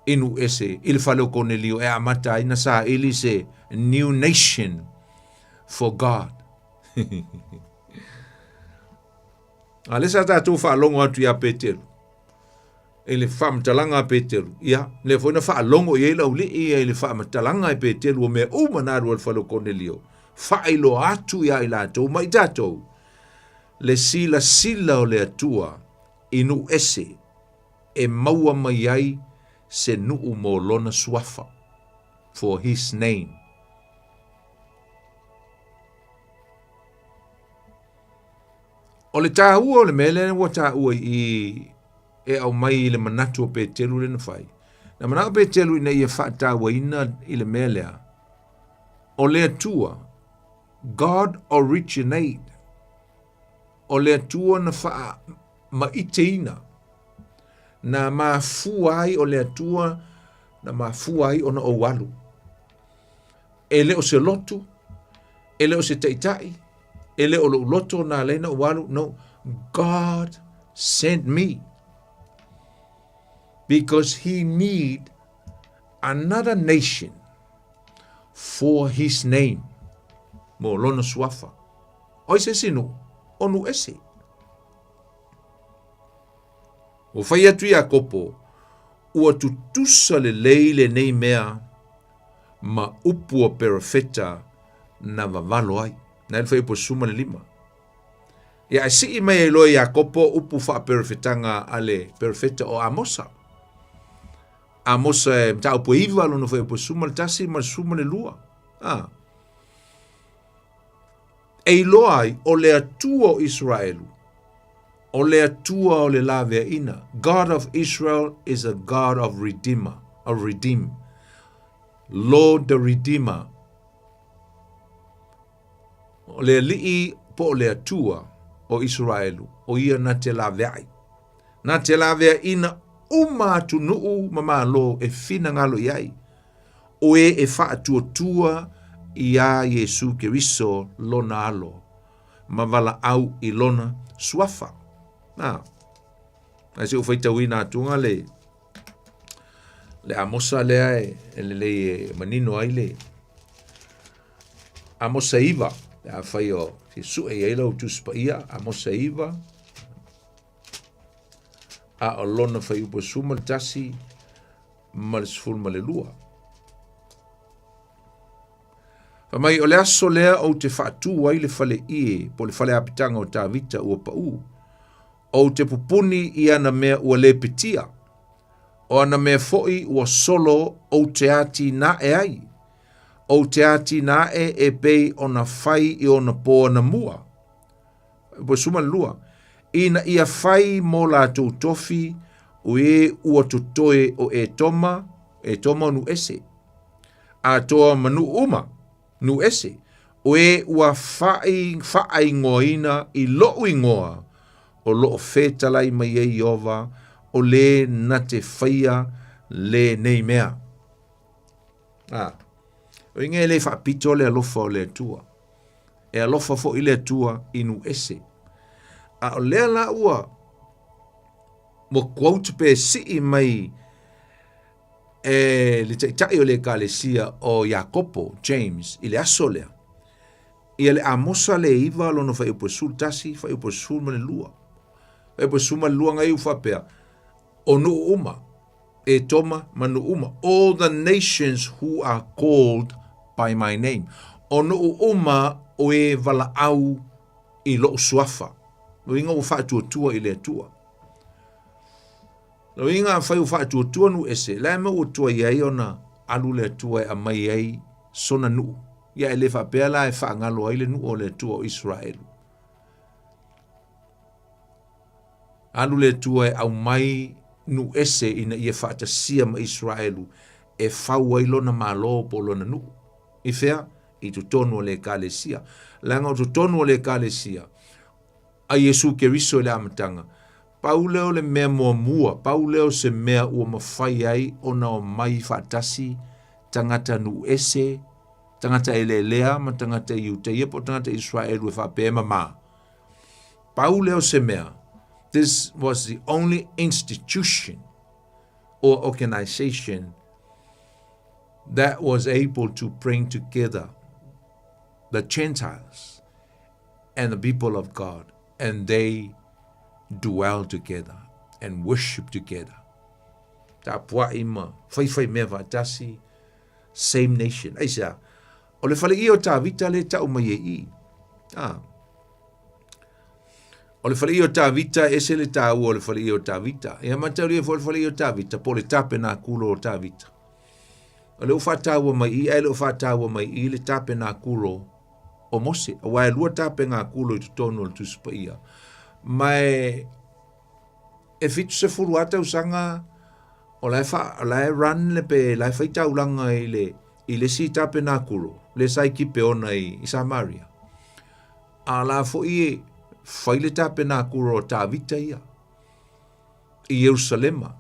inu ese i le fale o Konelio e amata ai na saili se new nation for God. A lea sa tatou faalogo atu ia Peteru i le faamatalaga a Peteru, ia, lea foi na faalogo i ai le aualii ia i le faamatalaga e Peteru o mea uma na alu ai i le fale o Konelio, faailoa atu ia i latou ma i tatou le silasila o le Atua i nuu ese e maua mai ai se nuu mo lona suafa, for his name. O le taua o le mea lea ua taua i i e aumai i le manatu o Peteru lea na fai. Na manao Peteru ina ia faatauaina i le mea lea, o le Atua, God originate, o le Atua na faamaiteina, na mafua ai o le Atua, na mafua ai ona ou alu. E le o se lotu, e le o se taitai, e le o lou loto na ala ai ona ou alu. No, God sent me because he need another nation for his name. Mo lona suafa. O ai se isi nuu? O nuu ese. Ua fai atu Iakopo, ua tutusa lelei lenei mea ma upu a perofeta na vavalo ai. Na ele fuaiupu 15. Ia e sii mai ai loa Iakopo upu faaperofetaga a le perofeta o Amosa. Amosa e mataupu e 9 lona fuaiupu 11 ma le 12. Ah. E iloa ai o le Atua o Iseraelu, o le Atua o le laveaiina. God of Israel is a God of Redeemer, of Redeem. Lord the Redeemer. O le Alii po o le Atua o Iseraelu, o ia na te laveai. Na te laveaiina uma atunuu ma malo e finagalo i ai, o e e faatuatua iā Iesu Keriso lona Alo, ma valaau i lona suafa. A, ae se i ou faitauina atuga le le Amosa lea e, e lelei e manino ai le Amosa 9, pe afai o fia sue i ai lau Tusi Paia, Amosa 9, a o lona fuaiupu 11 ma le 12. Fai mai, o le aso lea ou te faatū ai le fale ie, po le fale apitaga o Tavita ua paū. Ou te pupuni i ana mea ua lepetia. O ana mea foi ua solo ou te atinae ai. Ou te atinae e pei ona fai i ona pō anamua. 12, ina ia fai mō lātou tofi o ē ua totoe o Etoma, Etoma o Nuʻese, atoa ma nuʻu uma, Nuʻese, o ē ua whai, whaaingoaina i loʻu ingoa, o loʻo fetalai mai ai Iova, o lē na te whaia lenei mea. A, o inga e le whaapito le alofa o le Atua. E alofa foi le Atua i Nuʻese. A o lea la ua ua quote pe sii mai e le taitai o le ekalesia o Iakopo, James, i le aso lea. Ia le Amosa le iva lona fuaiupu e 11, fuaiupu e 12. Fuaiupu e 12 ngai u faapea, o nuu uma, Etoma ma nuu uma, all the nations who are called by my name. O nuu uma o e valaau i loʻu suafa. Uiga ua faatuatua i le Atua. Uiga afai ua faatuatua nuu ese, la e mea ua tuai ai ona alu le Atua e aumai ai sona nuu. Ia e le faapea la e faagalo ai le nuu o le Atua o Iseraelu. Alu le Atua e aumai nuu ese ina ia faatasia ma Iseraelu e fau ai lona malo po o lona nuu. I fea? I totonu o le Ekalesia. Leaga o totonu o le Ekalesia a Iesu Keriso i le amataga, pau lea o le mea muamua, pau lea o se mea ua mafai ai ona omai faatasi tagata nuu ese, tagata eleelea ma tagata Iutaia po o tagata Iseraelu e faapea e mamā. Pau lea o se mea, this was the only institution or organization that was able to bring together the Gentiles and the people of God, and they dwell together and worship together. Tapua'i ma whaiwhai mea faatasi, same nation. Aisea, o le fale ia o Tavita le tau mai e i. Ah. O le fale ia o Tavita, ese le tāua o le fale ia o Tavita. Ia mataulia foi le fale ia o Tavita, po le tapenakulo o Tavita. O le ua faataua mai i, ae le o faataua mai i le tapenakulo o Mose. Aua e lua tapenakulo i totonu o le Tusi Paia. Ma e, e 70 lava tausaga o la e, fa, la e run le pe, la e fai taulaga i le, i le isi tapenakulo, le sa i Kipeona i, i Samaria. A la foi e fai le tapenakulo o Tavita ia i Ierusalema,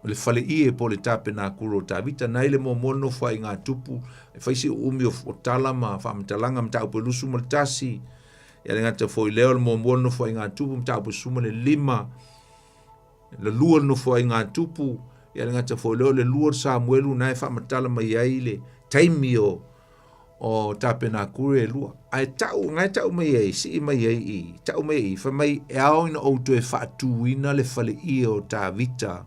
le fale ie po le tapenakulo o Tavita, na i le muamua le nofo ai ngā tupu, e fai si uumi o, o tala ma faamatalaga mataupu e 21, ia le gata foi lea o le muamua le nofo ai ngā tupu mataupu e 15, le lua le nofo ai ngā tupu, ia le gata foi lea o le lua o Samuelu na e faamatala mai ai le taimi o o Tapenakuru e lua. Ae tau, ngai tau mai ai, sii mai ai i, tau mai ai i, fai mai e ao ina ou toe faatūina le fale ie o Tavita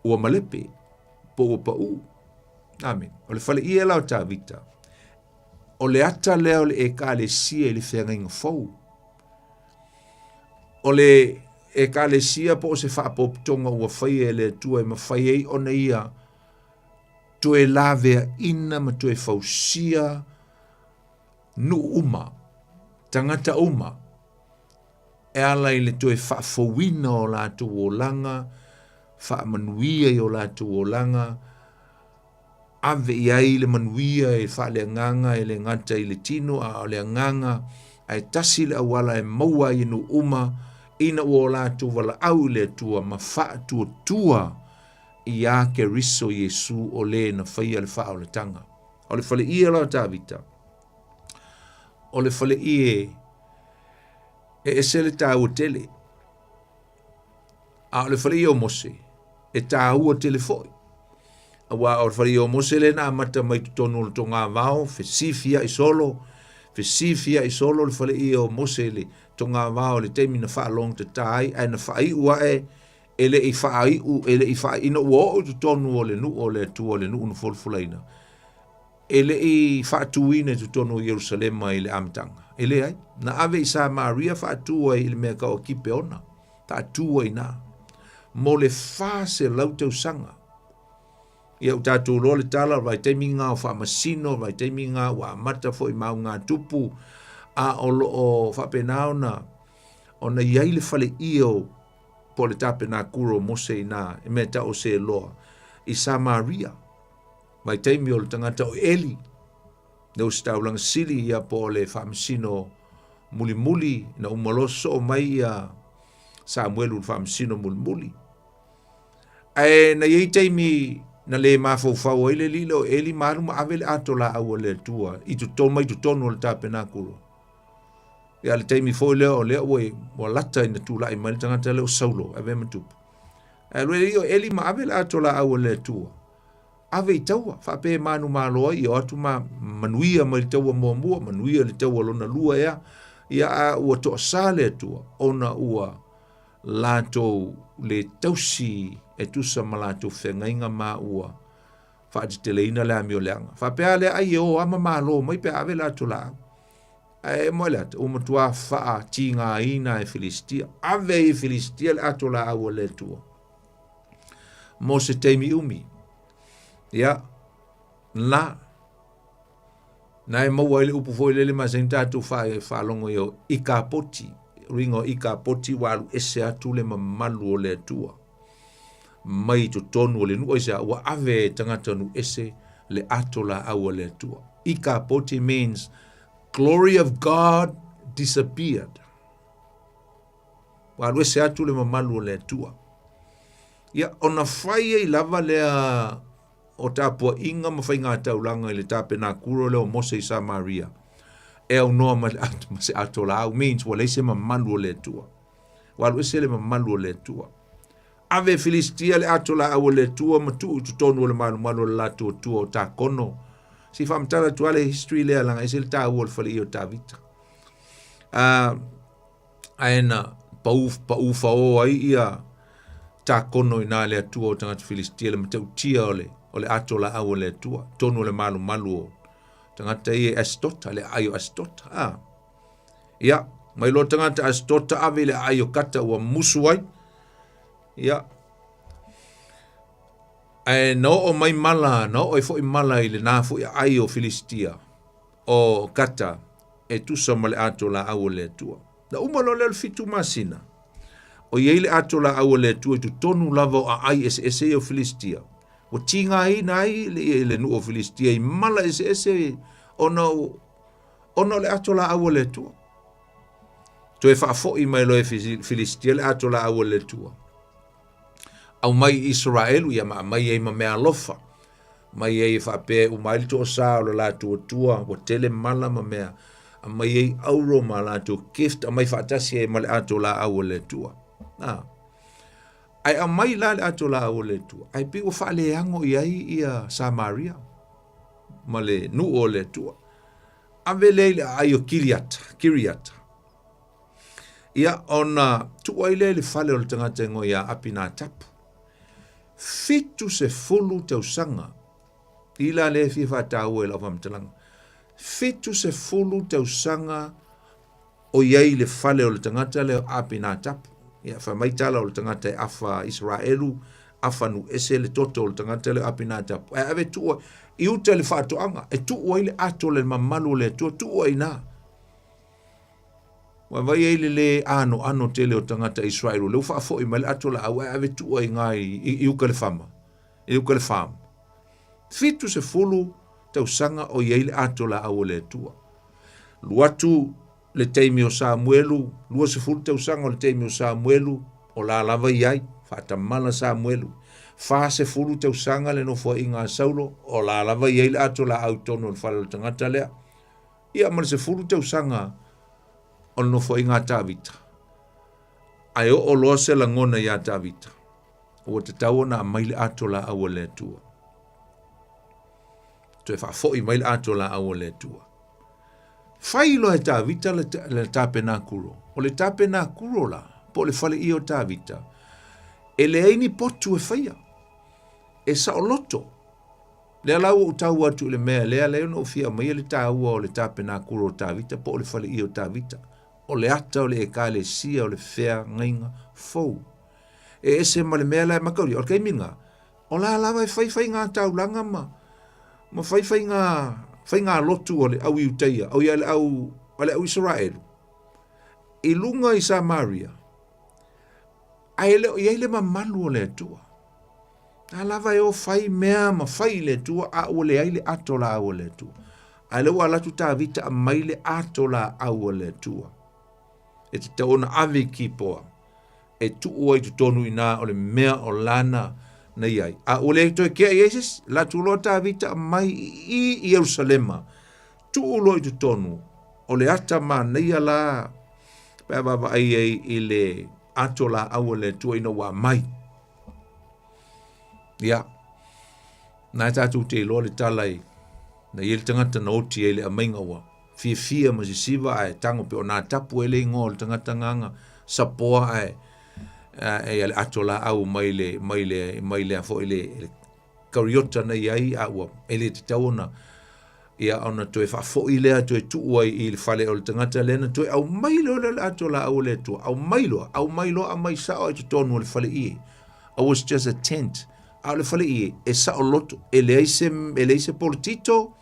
ua malepe, po ua paū. Amen. O le fale ie la o Tavita, o le ata lea o le ekalesia i le feagaiga fou. O le ekalesia po o se faapopotoga ua faia e le Atua e mafai ai ona ia toe laveaina ma toe fausia nuu uma, tagata uma, e ala i le toe faafouina o latou olaga, faamanuia i o latou olaga, ave i ai le manuia e faaleagaga e le gata i le tino a o le agaga, ae tasi le auala e maua ai i nuu uma. Ina ua o latou valaau i le Atua ma faatuatua iā Keriso Iesu o le na faia le faaolataga. O le faleie la o Tavita, o le faleie e ese le taua tele, a o le faleie o Mose, e taua tele foi. Auā o le faleie o Mose lea na amata mai totonu o le togavao, fesifiaʻi solo, fesifiaʻi solo le faleie o Mose i le togavao i le taimi na faalogotatā ai, ae na faaiu ae e le i faaiu, e le i faa, ina ua oo i totonu o le nuu o le Atua, le nuu na folafolaina, e le i faatuina i totonu o Ierusalema i le amataga. E leai, na ave i Samaria faatu ai i le mea tau o Kipeona, faatu ai i ina mo le 400 tausaga. Ia ua tatou iloa le tala, o le vaitaimi lena o faamasino, o le vaitaimi lena ua amata foi maugatupu, a o lo o faapena ona ona i ai le faleie o po o le tapenakulu o Mose i ina i mea tau o Seloa i Samaria. Vaitaimi o le tagata o Eli, le Ositaulaga Sili ia po o le Faamasino mulimuli, na uma loa sosoo mai ia Samuelu i le Faamasino mulimuli. Ae na i ai taimi na le mafaufau ai le alii lea o Eli ma alu ma ave le ato laau a le Atua i totonu mai totonu o le tapenakulo. Ia le taimi foi lea o lea ua, ua lata ina tulai mai le tagata lea o Saulo e avea ma tupu. Ae alu ai o Eli ma ave le ato laau a le Atua. Ave i taua, faapea e manumalo ai, ia o atu ma manuia mai le taua muamua, manuia le taua lona lua ea, ia a ua toasā le Atua, ona ua latou le tausi e tusa ma latou feagaiga ma ua faateteleina le amio leaga. Faapea lea ai e o lava ma malo mai pe a ave le ato laau. Ae mo le ata, ua matua faatigaina e Filistia. Ave ai e Filistia le ato laau a le Atua. Mo se taimi umi. Ia, na, na e maua ai le upu foi lele masani tatou faalogo i o Ikapoti. Uiga o Ikapoti ua alu ese atu le mamalu o le Atua mai totonu o le nuu. Aisea? Ua ave e tagata nuu ese le ato laau a le Atua. Ikapoti means glory of God disappeared. Ua alu ese atu le mamalu o le Atua. Ia, ona fai ai lava lea o tapuaiga ma faigataulaga i le tapenakuro lea o Mose i Samaria, e aunoa ma, ma se ato laau, means ua leai se mamalu o le Atua. Ua alu ese le mamalu o le Atua. Ave e Filistia le ato laau o le Atua ma tuu i totonu o le malumalu o le latou Atua o Takono. Se i faamatala atu lava le history lea leaga e ese le taua o le faleia o Tavita. Ae na pau, pau faoa ai ia Takono i nā le Atua o tagata Filistia le matautia o le, o le ato laau o le Atua, tonu o le malumalu o tagata ia i Asitota, le aai o Asitota. Ah. Ia, mai loa tagata Asitota ave i le aai o Kata ua musu ai. Ia, ae na oo mai mala, na oo ai foi mala i lena foi aai o Filistia, o Kata, e tusa ma le ato laau o le Atua. Na uma loa lea o le 7 masina, o i ai le ato laau a le Atua i totonu lava o aai eseese ia o Filistia. Ua tigaina ai le, le nuu o Filistia i mala eseese ona o, ona o le ato laau a le Atua. Toe faafoi mai loa e Filistia le ato laau a le Atua. Aumai i Isaraelu, ia ma aumai ai ma mea alofa. Mai ai e faapea e uma ai le toasā o le latou Atua, ua tele mala ma mea. Aumai ai auro ma latou gift, aumai faatasi ai ma le ato laau a le Atua. Na. Ae aumai la le ato laau a le Atua, ae pei ua faaleago i ai ia Samaria ma le nuu o le Atua. Ave lea i le aai o Kiriata, Kiriata. Ia, ona tuu ai lea i le fale o le tagata igoa ia Apinatapu. 70 tausaga, i la lea e fia faataua i lau faamatalaga, 70 tausaga o i ai i le fale o le tagata lea o Apinatapu. Ia, fai mai tala o le tagata e afa Isaraelu, afa nuu ese le toto o le tagata lea o Apinatapu. Ae ave tuu i uta i le faatoaga, e tuu ai le ato le mamalu o le Atua, tuu ai i ina. Ua vaai ai le lē anoano tele o tagata Israel, lea ua faafoi mai le ato laau ae ave tuu ai i i, i uka le fama, i uka le farm. 70 tausaga o i ai le ato laau o le Atua. Alu atu le taimi o Samuelu, 20 tausaga o le taimi o Samuelu, o la lava i ai, faatamala Samuelu. 40 tausaga le nofoaiga a Saulo, o la lava i ai le ato laau i totonu o le fale o le tagata lea. Ia ma le 10 tausaga o le nofoaiga a Tavita. Ae oo loa se lagona iā Tavita, ua tatau ona aumai le ato laau a le Atua. Toe faafoi mai le ato laau a le Atua. Fai loa e Tavita le, le tapenakulo. O le tapenakulo la, po o le faleie o Tavita, e leai ni potu e faia. E saoloto. Lea la ua ou tau atu i le mea lea, lea na ou fia aumaia le taua o le tapenakulo o Tavita po o le faleie o Tavita. O le ata o le ekalesia o le feagaiga fou. E ese ma le mea la e mataulia, o le taimi lena, o la lava e fai faiga taulaga ma, ma fai faiga, faiga lotu a le au Iutaia, oi a le au, a le au Isaraelu, i luga i Samaria, ae le o i ai le mamalu o le Atua. La lava e o fai mea ma fai i le Atua, a ua leai le ato laau a le Atua. Ae lea ua alu atu Tavita aumai le ato laau a le Atua. E tatau ona ave i Kipoa, e tuu ai i totonu i ina o le mea o lana na i ai. A ua le toe kea i ai se isi, alu atu loa Tavita aumai i Ierusalema, tuu loa i totonu o le ata manaia la pe a vaavaai ai i le ato laau a le Atua ina ua aumai. Ia, na e tatou te iloa le tala i na i ai le tagata na oti ai le aumaiga ua fiafia ma sisiva ae tago pe o nā tapu ai le igoa o le tagata gaga sapoa ae ae ia le ato laau mai le mai le mai le foi le, le kariota na i ai a ua e le tatau ona ia ona toe faafoi lea toe tuu ai i le fale o le tagata lea na toe aumai loa lea le ato laau o le Atua aumai loa aumai loa aumai sao i totonu o le faleie. It was just a tent. A o le faleie e saoloto, e leai se e leai se polotito,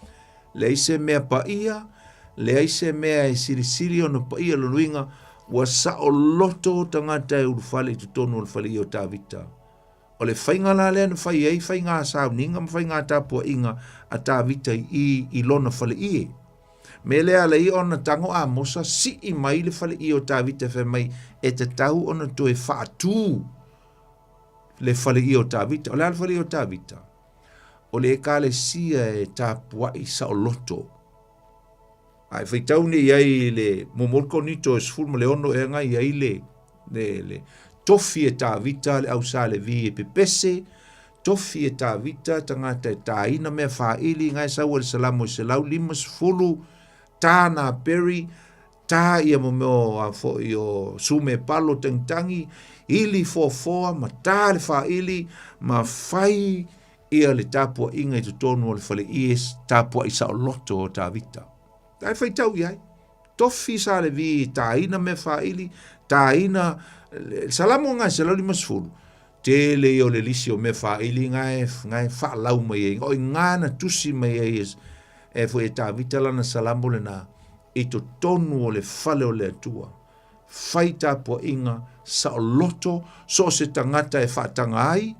leai se mea paia, leai se mea e silisili ona paia lona uiga ua saoloto tagata e ulufale i totonu o le faleie o Tavita. O le faiga la lea na fai ai faiga sauniga ma faiga tapuaiga a Tavita i i i lona faleie. Me lea ala ai ona tago Amosa sii mai le faleie o Tavita fai mai e tatau ona toe faatū le faleie o Tavita. O le a le faleie o Tavita? O le ekalesia e tapuai saoloto. A e faitau nei i ai i le muamua o le Korinito e 16 ea na i ai le, le, le tofi e Tavita le au sa Levi e pepese, tofi e Tavita tagata e tāina mea fāili, nga e sau ai le Salamo e 150, tā nā peri, tā ia mo mea a foi o sume palo tangitangi, ili foafoa ma tā le fāili, ma fai ia le tapuaiga i totonu o le faleie tapuai saoloto o Tavita. La e faitau i ai. Tofi sa Levi e tāina mea fāili, tāina, Salamo nga e 150, tele ia o le lisi o mea fāili nga e, nga e faalau mai ai, o i ngā na tusi mai ai e, e foi e Tavita lana Salamo lena, i totonu o le fale o le Atua. Fai tapuaiga saoloto, so o se tagata e faataga ai,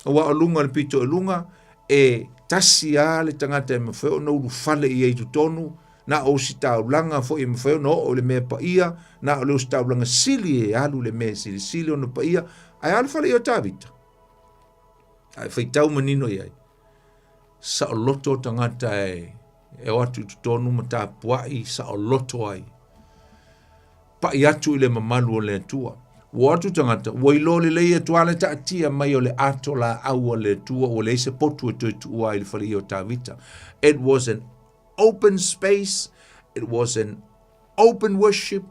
Aua o luga o le pito i luga, e tasi lava le tagata e mafai ona ulufale i ai i totonu, na o ositaulaga foi e mafai ona oo i le mea paia, na o le ositaulaga sili e alu i le mea e silisili ona paia, ae a le fale i o Tavita? Ae faitau manino i ai, saoloto tagata e, e o atu i totonu ma tapuai saoloto ai. Paʻi atu i le mamalu o le Atua. Ua o atu tagata, ua iloa lelei atu lava le taatia mai o le ato laau a le Atua, ua leai se potu e toe tuua ai i le faleia o Tavita. It was an open space, it was an open worship,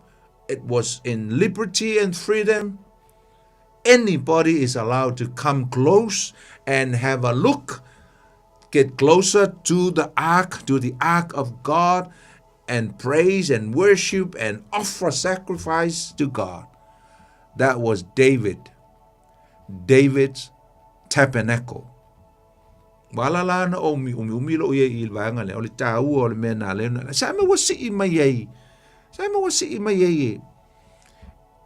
it was in liberty and freedom. Anybody is allowed to come close and have a look, get closer to the ark, to the ark of God, and praise and worship and offer sacrifice to God. That was David, David's tabernacle. Ua ala la na o umi umi umi lou ia i le vaega lea, o le tāua o le mea nā lea, sa mea ua sii mai ai, sa mea ua sii mai ai e,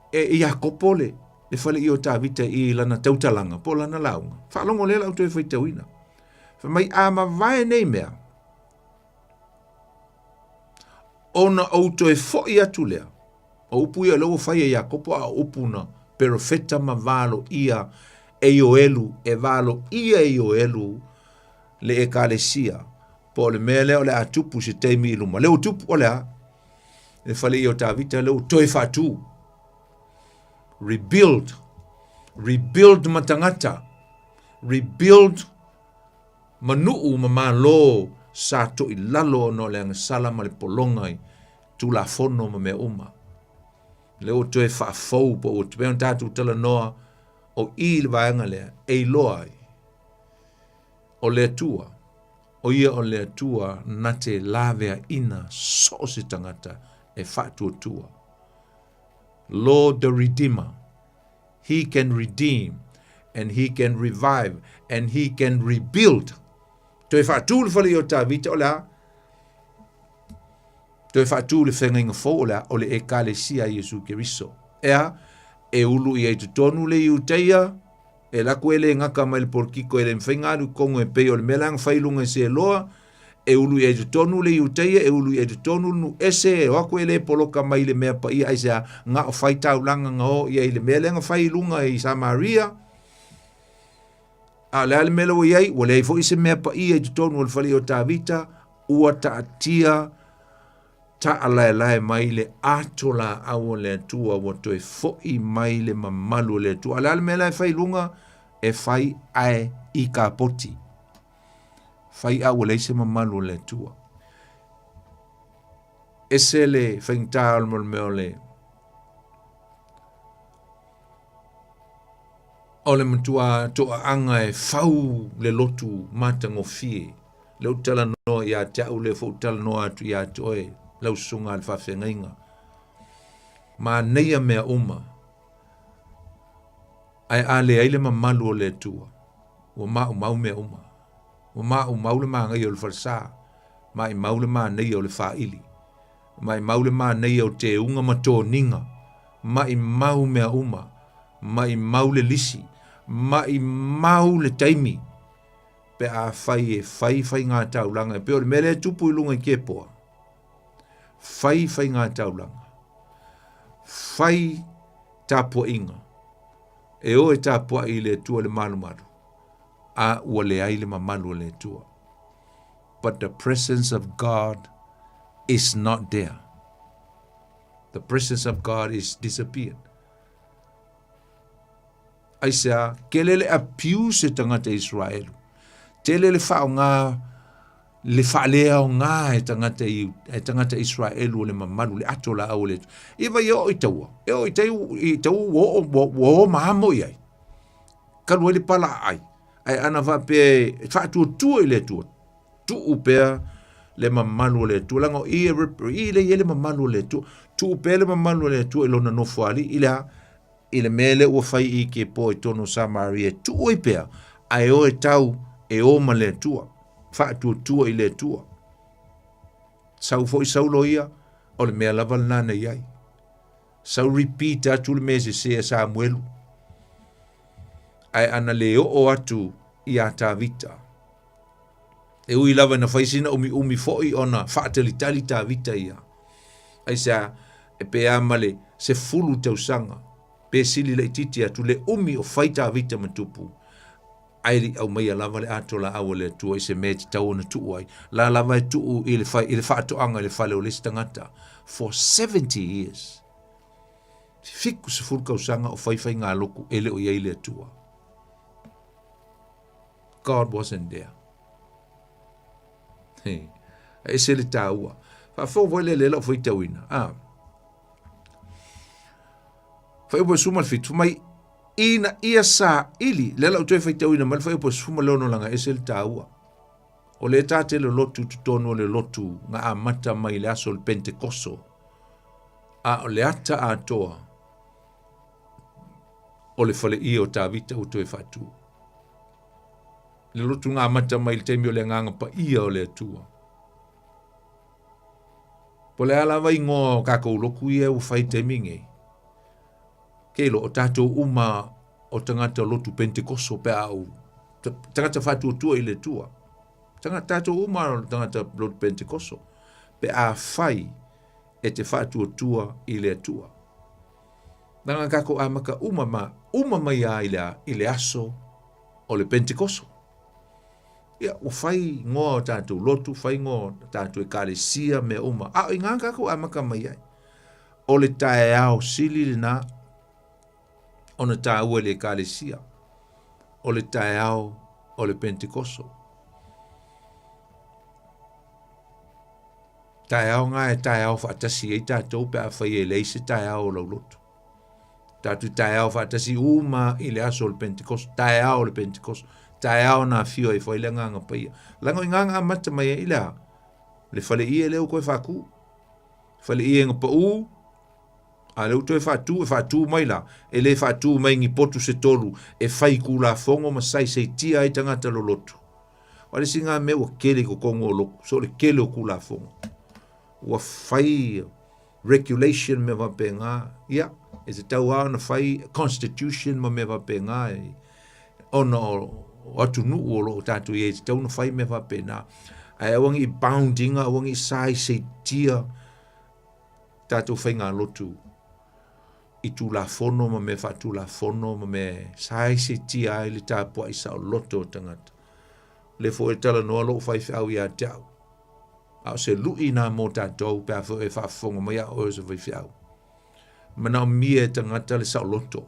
e, e Iakopo le, le fale i o Tavita i lana tautalaga, po lana lauga. Faalogo lea lau toe faitauina. Fai mai, a mavae nei mea, Ona ou toe foʻi atu lea, o upu ia o lea ua fai e Iakopo a o upu na perofeta ma valoia e Ioelu, e valoia e Ioelu le ekalesia, po o le mea lea o le a tupu se taimi i luma. Lea ua tupu, o le a? Le fale ia o Tavita lea ua toe faatu. Rebuild. Rebuild ma tagata. Rebuild ma nuu ma malo sa toilalo ona o le agasala ma le pologa i Tulafono ma mea uma. Lea ua toe faafou po ua pei ona tatou talanoa o i le vaega lea e iloa ai o le Atua, o ia o le Atua na te laveaina so o se tagata e faatuatua. Lord the Redeemer, He can redeem and He can revive and He can rebuild. Toe faatū le fale i o Tavita o le a? Toe faatū le feagaiga fou o le a? O le Ekalesia a Iesu Keriso. E a? E ulu i ai totonu le Iuteia, e lako e le gaka mai le polokiko e le mawhai ngā alu kongo e pei o le mea la nga whai lunga i se loa, e ulu i ai totonu le Iuteia, e ulu i ai totonu le nu ese, e o aku e le poloka mai le mea paia ai se a, nga o whai taulanga nga o i ai le mea lea nga whai lunga i Samaria. A o le a le mea lea ua i ai? Ua leai foi se mea paia i totonu o le fale o Tavita, ua taatia taalaelae mai le ato laau o le Atua, ua toe foi mai le mamalu o le Atua. A o le a le mea la e fai i luga? E fai ae i kapoti. Fai a ua leai se mamalu o le Atua. Ese le faigata o le mea o le O le matua toaaga e fau le lotu matagofie. Lea ou talanoa ia te au, lea foi ou talanoa atu ia te oe, lau susuga a le faafeagaiga. Manaia mea uma, ae a leai le mamalu o le Atua, ua maumau mea uma. Ua maumau le manaia o le falesa, maumau le manaia o le faili, maumau le manaia o teuga ma toniga, maumau mea uma, maumau le lisi, maumau le taimi pe a fai e fai faiga taulaga. E pei o le mea lea e tupu i luga i Kepoa, fai faiga taulaga, fai tapuaiga, e o e tapuai i le Atua le malumalu, a ua leai le mamalu o le Atua. But the presence of God is not there. The presence of God is disappeared. Aisea, kele le abuse e tagata Israelu. Tele le whaonga, le whaaleaoga e tagata, e tagata Israelu o le mamalu, le ato la au le. I vai e o i taua, e o i tau, i tau o, o, o, o maamo i ai. Kalu ai le pala ai. Ai ana whapea e whaatuatua i le Atua. Tuu pea le mamalu o le Atua. Leaga o i e i le i le mamalu o le Atua. Tuu pea le mamalu o le Atua i lona nofoalii i le a? I le mea lea ua fai i ke po i tonu o Samaria. Tuu ai pea, ae o e tau e o ma le Atua. Faatuatua i le Atua. Sau foi Saulo ia, o le mea lava lena na i ai. Sau repeat atu le mea sese a Samuelu. Ae ana le oo atu iā Tavita. E ui lava ina fai sina umiumi foi ona faatalitali Tavita ia. Aisea, e pe a ma le 10 tausaga, pe sili laitiiti atu le umi o fai Tavita ma tupu, ae le i aumaia lava le ato laau a le Atua i se mea e tatau ona tuu ai. La lava e tuu i le, fai, i le faatoaga i le fale o le isi tagata for 70 years. 70 tausaga o fai faigalotu e le o i ai le Atua. God wasn't there. He, e ese le tāua. Whaafo foi le le lau faitauina. Ah. Whai suma le fitu mai ina ia sa ili le lau toe faitauina mai le whai suma le ono langa ese le tāua. O le tā te le lotu totonu o le lotu ngā amata mai le aso le Pentekoso. A o le ata atoa o le faleia o Tavita ua toe faatu. Le lotu ngā amata mai le taimi o le agaga paia o le Atua. Po le a lava ingoa o kākou lotu ia ua fai taimi nei. Ke ilo o tātou uma o tagata lotu Pentekoso pe a au tagata faatuatua i le Atua. Tagata tātou uma o tagata lotu Pentekoso pe a fai. E te faatuatua i le Atua. Leaga tatou amata uma ma uma mai lava i le a? I le aso o le Pentekoso. Ia, ua fai igoa o tatou lotu, fai igoa o tatou ekalesia, mea uma, a o i ina tatou amata mai ai. O le taeao sili lena ona taua i le ekalesia, o le taeao o le Pentekoso. Taeao na e taeao faatasi ai tatou pe afai e leai se taeao o lau lotu. Tatou taeao faatasi uma i le aso o le Pentekoso, taeao o le Pentekoso, taeao na afio ai foi le Agaga Paia. Leaga o i ina na amata mai ai le a? Le faleie lea ua toe faatu. Faleie na pau, a lea ua toe faatu, e faatu mai la, e le faatu mai ni potu se tolu e fai tulafono ma saisaitia ai tagata lolotu. O le isi lena mea ua tele i totonu o lotu, so o le tele o tulafono. Ua fai regulation mea faapena, ia, e tatau lava ona fai constitution ma mea faapena, ona o atunuu o lo o tatou i ai, e tatau ona fai mea faapena. Ae aua ne i bound ina, aua ne i saisaitia tatou faigalotu i Tulafono ma mea faatulafono ma mea e saisaitia ai le tapuai saoloto o tagata. O lea foi e talanoa lou faifeau ia te au, a o se lu'i nā mō tātou pe a foi e faafofoga mai a oe o se faifeau. Manaomia e tagata le saoloto.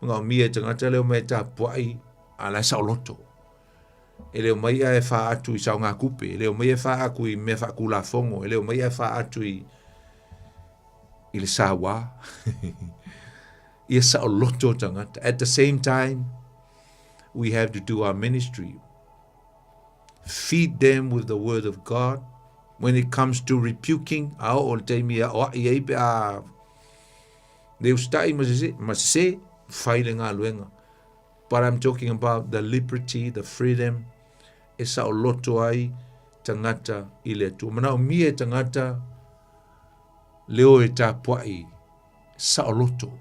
Manaomia e tagata le omai e tapuai a la e saoloto. E le omai ae faatu i saogatupe, e le omai ae faatu i mea faatulafono, e le omai ae faatu i i le sauā. Ia saoloto tagata. At the same time, we have to do our ministry. Feed them with the word of God. When it comes to rebuking, a oo le taimi e aoai ai pe a le usitai ma se, ma se, fai le galuega. But I'm talking about the liberty, the freedom, e saoloto ai tagata i le Atua. Manaomia e tagata le o e tapuai saoloto.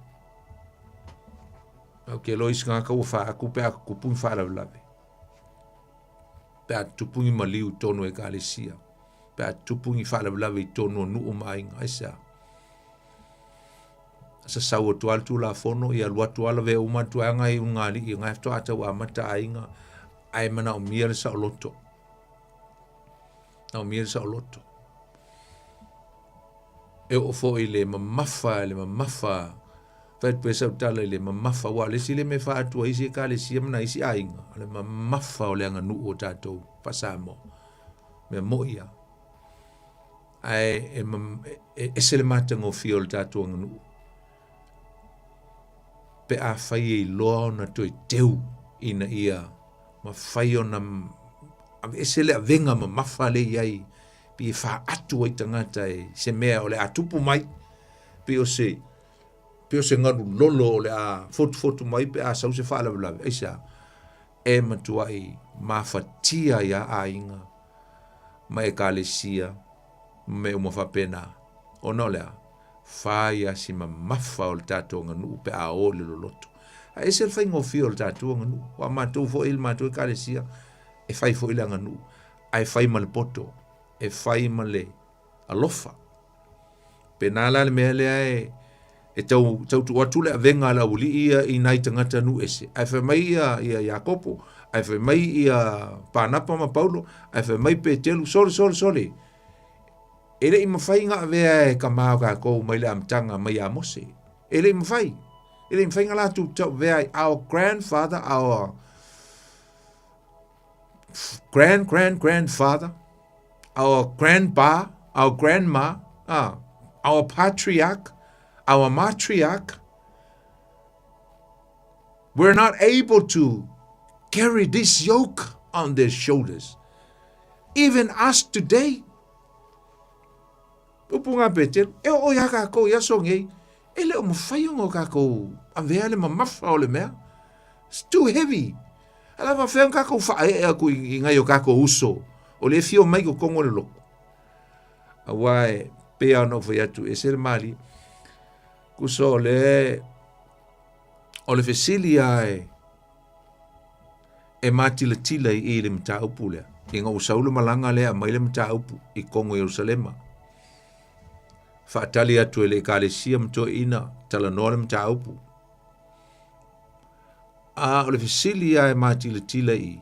Au ke loa isi tagata ua faaku pe a tupu ni faalavelave. Pe a tupu ni maliu i totonu o ekalesia. Pe a tupu ni faalavelave i totonu o nuu ma aiga. Aisea? Sasau atu lava le Tulafono, ia alu atu lava lavea uma atu ai agai i ulugalii, na e faatoa tau amata aiga, ae manaomia le saoloto. Manaomia le saoloto. E oo foi i le mamafa, le mamafa, fai atu pea sau tala i le mamafa, aua o le isi lea mea e faaatu ai isi ekalesia ma nai isi aiga, o le mamafa o le aganuu o tatou faa-Samoa. Mea moi lava. Ae e ese le matagofie o le tatou aganuu pe afai e iloa ona toe teu ina ia mafai ona aveese le avega mamafa lea i ai pei e faatu ai tagata e se mea o le a tupu mai pei o se pei o se galu lolo o le a fotufotu mai pe a sau se faalavelave. Aisea? E matuai mafatia ai a aiga ma ekalesia ma mea uma faapena. Ona o le a? Fai a si mamafa o le tatou aganuu pe a o i le loloto. Ae ese le faigofie o le tatou aganuu. Aua matou foi i le matou ekalesia, e fai foi le aganuu, ae fai ma le poto, e fai ma le alofa. Pena la le mea lea e e tau, tau tuu atu le avega a le aualii ia i nai tagata nuu ese. Ae fai mai ia, ia Iakopo, ae fai mai ia Panapa ma Paulo, ae fai mai Petelu, sole, sole, sole. E le i mafai ona avea e tama o tatou mai le amataga mai ia Mose. E le i mafai. E le i mafai ona latou tauavea ai. Our grandfather, our grand grand grandfather, our grandpa, our grandma, our patriarch, our matriarch, were not able to carry this yoke on their shoulders. Even us today, Upu ngā Petelu, e oo iā kākou i aso nei, e le o mawhai ona o kākou avea le mamafa o le mea. It's too heavy. A la faafefea ona kākou faaee aku i nai o kākou uso, o lea e fio mai i totonu o le lotu. Aua e pei lava ona ou fai atu, e ese le malie. Tusa o le, o le fesili lava e, e matilatila i i le mataupu lea, ina ua sau le malaga lea e aumai le mataupu i totonu o Ierusalema. Faatali atu e le Ekalesia ma toeaiina, talanoa le mataupu. A o le fesili lava e matilatila i i,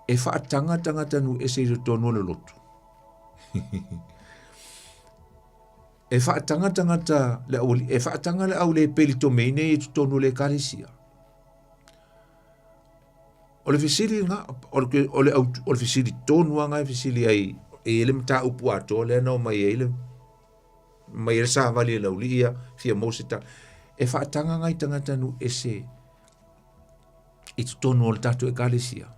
e faataga tagata nuu ese i totonu o le lotu? E faataga tagata le au, e faataga le au le pelitomeina i totonu o le ekalesia? O le fesili lena, o le, o le, o le fesili tonu lava lena e fesili ai, e i ai le mataupu atoa lea na omai ai le mai ai le savali e laulii ia fia maua se tala. E faataga nai tagata nuu ese i totonu o le tatou ekalesia.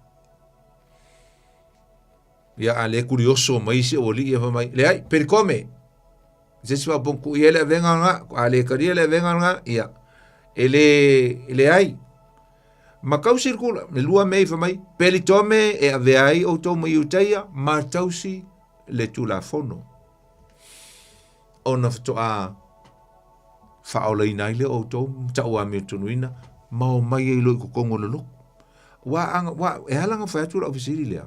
Ia a le kurioso mai isi aualii ia fai mai, leai, pelikome. Se isi faapea tuu i ai le avega lena, a le talia le avega lena, ia, e le, e leai. Ma tausi le tulaga, e lua mea i fai mai, pelitome e avea ai outou ma Iutaia, ma tausi le Tulafono. Ona faatoa faaolaina ai lea o outou ma tauamiotonuina ma omai ai loa i totonu o le lotu. Ua, ua, e ala ona fai atu lau fesili lea,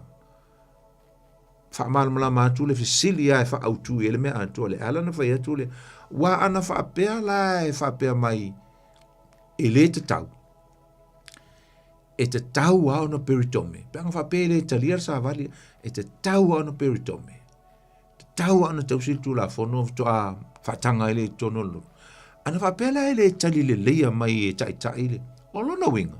faamalamalama atu le fesili lava e faaautu i ai le mea atoa lea. E ala ona fai atu lea, ua ana faapea la e faapea mai e le tatau, e tatau lava ona peritome. Pe ana faapea e le talia le savali, e tatau lava ona peritome. Tatau lava ona tausi le Tulafono faatoa faataga ai lea i totonu o le lotu. Ana faapea la e le tali leleia mai e taitai le, o lona uiga,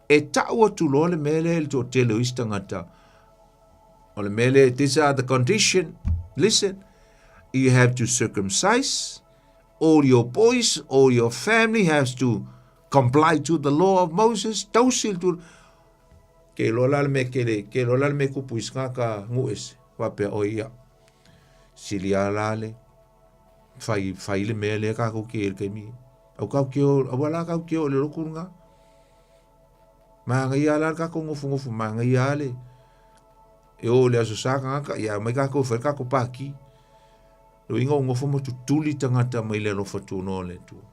e tau atu loa le mea lea i le toatele o isi tagata, o le mea lea, these are the condition, listen, you have to circumcise, all your boys, all your family has to comply to the law of Moses, tausi le tulafono. Ke iloa la le mea kele, ke iloa la le mea kupu i sgaka nuu ese, faapea oi ia, sili a la le, fai, fai le mea lea kākou ke i le taimi. Au kau ke o, aua la kau ke o le lotu lena. Manaia la le kākou nofonofo, manaia le, e o le aso sa tagata, ia mai kākou fai le kākou pāki. Lo inga o nofo ma tutuli tagata mai le alofa tunoa o le Atua.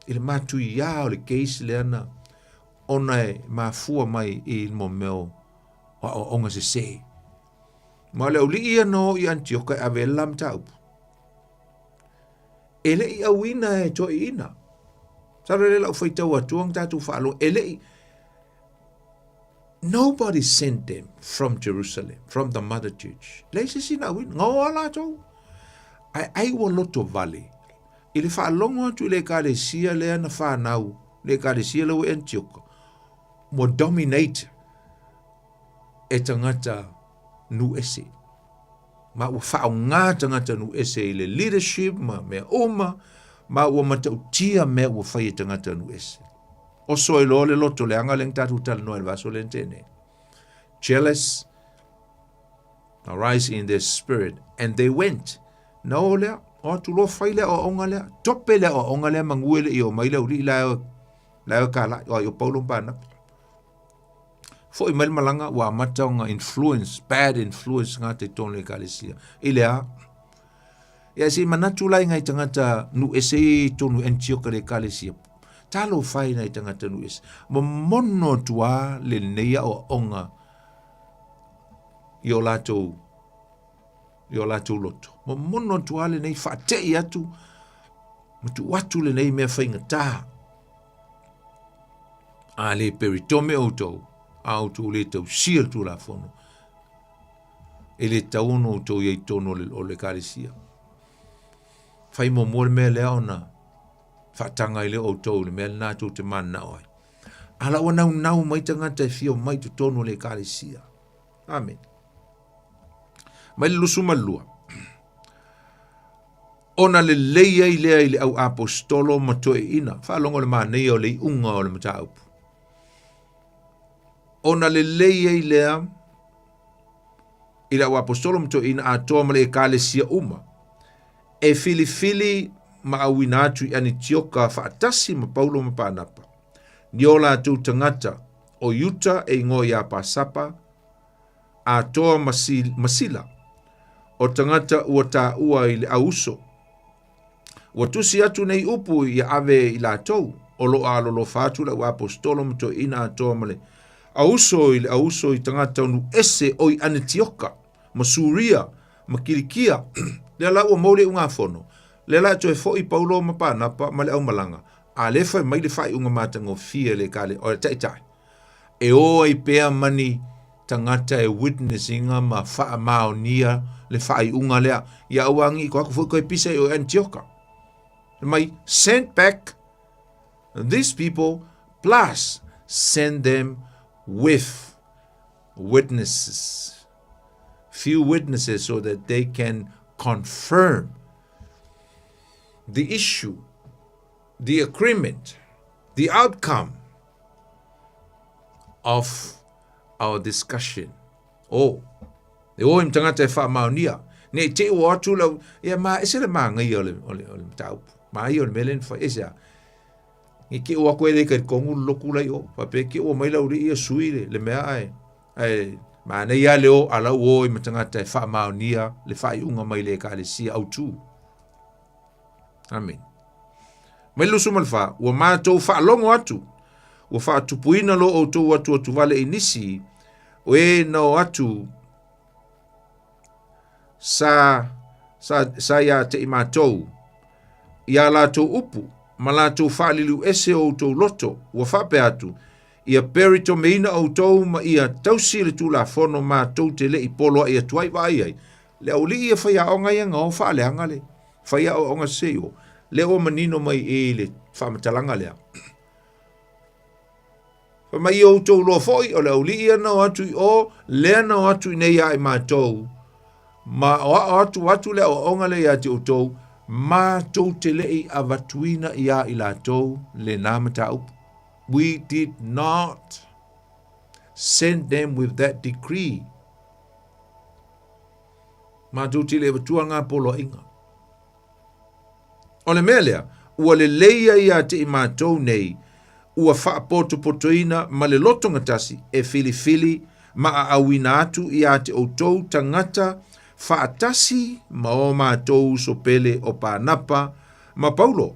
I le matuiā o le case lea na, ona e mafua mai i mo mea o aoaoga sesē. Ma o le auli'i ia na o i Antioka e ave ai le la mataupu. E le i auina e toeaiina. Masalo lea lau faitau atua na tatou faalogo, e le i Nobody sent them from Jerusalem, from the mother church. Leai se isi na auina, na o a latou. Ae ai ua loto vale i le faalogo atu i le ekalesia lea na fanau, le ekalesia lea ua i Antioka, ua dominate e tagata nuu ese. Ma ua faaaoga tagata nuu ese i le leadership ma mea uma, ma ua matautia mea ua fai e tagata nuu ese. Oso ai loa le loto leaga lea na tatou talanoa i le vaiaso lea na tea nei. Jealous arise in their spirit and they went. Na o lea, o atu loa fai le aoaoga lea, tope le aoaoga lea manu e le i o mai le auli'i la e la e kalai, o ai o Paulo ma Parnapa. Foi mai le malaga ua amata ona influence, bad influence ngā te tonu le ekalesia. I le a, Ia se i manatu la i ngai tagata nuu ese ia i totonu Antioka le ekalesia. Talofa e i nai tagata nuu ese. Momono atu a lenei aoaoga i o latou i o latou loto. Momono atu a lenei faatei atu ma tuu atu lenei mea faigata. A le peritome outou, a outou le tausia le Tulafono, E le tatau ona outou i ai i totonu o le Ekalesia. Fai muamua le mea lea ona faataga ai lea o outou i le mea lena tou te mananao ai. A la ua naunau mai tagata e fia omai i totonu o le Ekalesia. Amene. Mai le 22. Ona lelei ai lea i le au aposetolo ma toeaiina. Faalogo le manaia o le iuga o le mataupu. Ona lelei ai lea i le au aposetolo ma toeaiina atoa ma le ekalesia uma, e filifili ma auina atu i Anitioka faatasi ma Paulo ma Panapa, ni o latou tagata o Iuta e igoa ia Pasapa, atoa ma, ma Sila, o tagata ua taua i le auuso. Ua tusi atu nei upu ia ave i latou, o lo o alolofa atu le au aposetolo ma toeaiina atoa ma le auuso i le auuso i tagata o nuu ese o i Anetioka ma Suria ma Kilikia. Lea la ua maua le iugafono, lea la e toe foʻi Paulo ma Panapa ma le aumalaga, a lea e fai mai le faaiuga matagofie le ekale o le taitai, e o ai pea ma ni tagata e witness ina ma faamaonia le faaiuga lea, ia aua agi ko aku foi koe pisa i o Antioka. Mai send back these people plus send them with witnesses. Few witnesses so that they can confirm the issue, the agreement, the outcome of our discussion. Oh, e o im tangata e whaamaonia. Ne te o atu lau, ia ma ese le maangaia o le, o le, o le mataupu. Ma ia o le mele na whai, ese a. Nge ke o aku e le kai kongu loku lai o. Whape ke o mai lau li ia sui le, le mea ai. Ai, ma nei a le o ala o i matangata e whaamaonia le whaiunga mai le ekalesia au tū. Amen. Mai le 24, ua matou faalogo atu, ua faatupuina lo outou atuatuvale i nisi, o e na o atu sa, sa, sa iā te i matou, i a latou upu, ma latou faaliliu ese o outou loto, ua faapea atu, ia peritomeina outou ma ia tausi le Tulafono matou te le i poloai atu ai vaai ai. Le aualii ia faiaoga ia na o faaleaga le faiaoaoga sese o lea ua manino mai i le faamatalaga lea. Fai mai ia outou loa foi o le aualii ia na o atu i o, lea na o atu i nei ia i matou, ma o ao atu atu le aoaoga lea ia te outou, matou te le i avatuina ia i latou lena mataupu. We did not send them with that decree. Matou te le avatua ngā poloaiga. O le mea lea, ua lelei ai ia te i matou nei, ua faapotopotoina ma le loto gatasi e filifili ma aauina atu ia te outou tagata faatasi ma o matou uso pele o Panapa ma Paulo,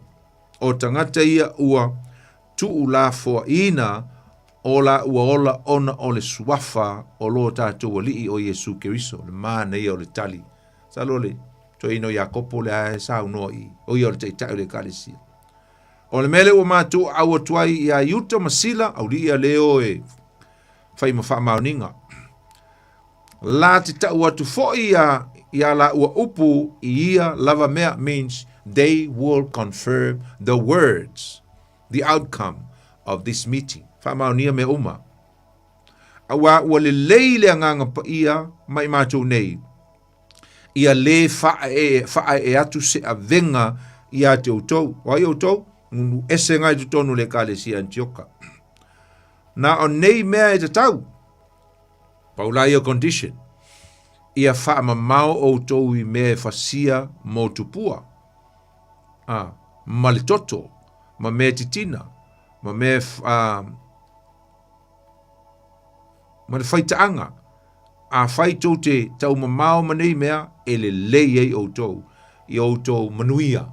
o tagata ia ua tuulafoaiina o la ua ola ona o le suafa o lo tatou Alii o Iesu Keriso, le manaia o le tali. Masalo le toeaina o Iakopo lea e saunoa i, o ia o le taitai o le ekalesia. O le mea lea ua matou aau atu ai iā Iuta ma Sila, auli'i a leo e fai ma faamaoniga. La te tau atu foi ia ia la ua upu i ia lava mea means they will confirm the words, the outcome of this meeting. Faamaonia mea uma. Auā ua lelei le Agaga Paia ma i matou nei, ia lē faaee atu se avega iā te outou. O ai outou? Nunu ese ngai totonu le Ekalesia Antioka. Na o nei mea e tatau, pau la ia condition, ia faamamao outou i mea e fasia mo tupua, a, ma le toto, ma mea titina, ma mea, a, ma le faitaaga, afai tou te taumamao ma nei mea, e lelei ai outou i outou manuia.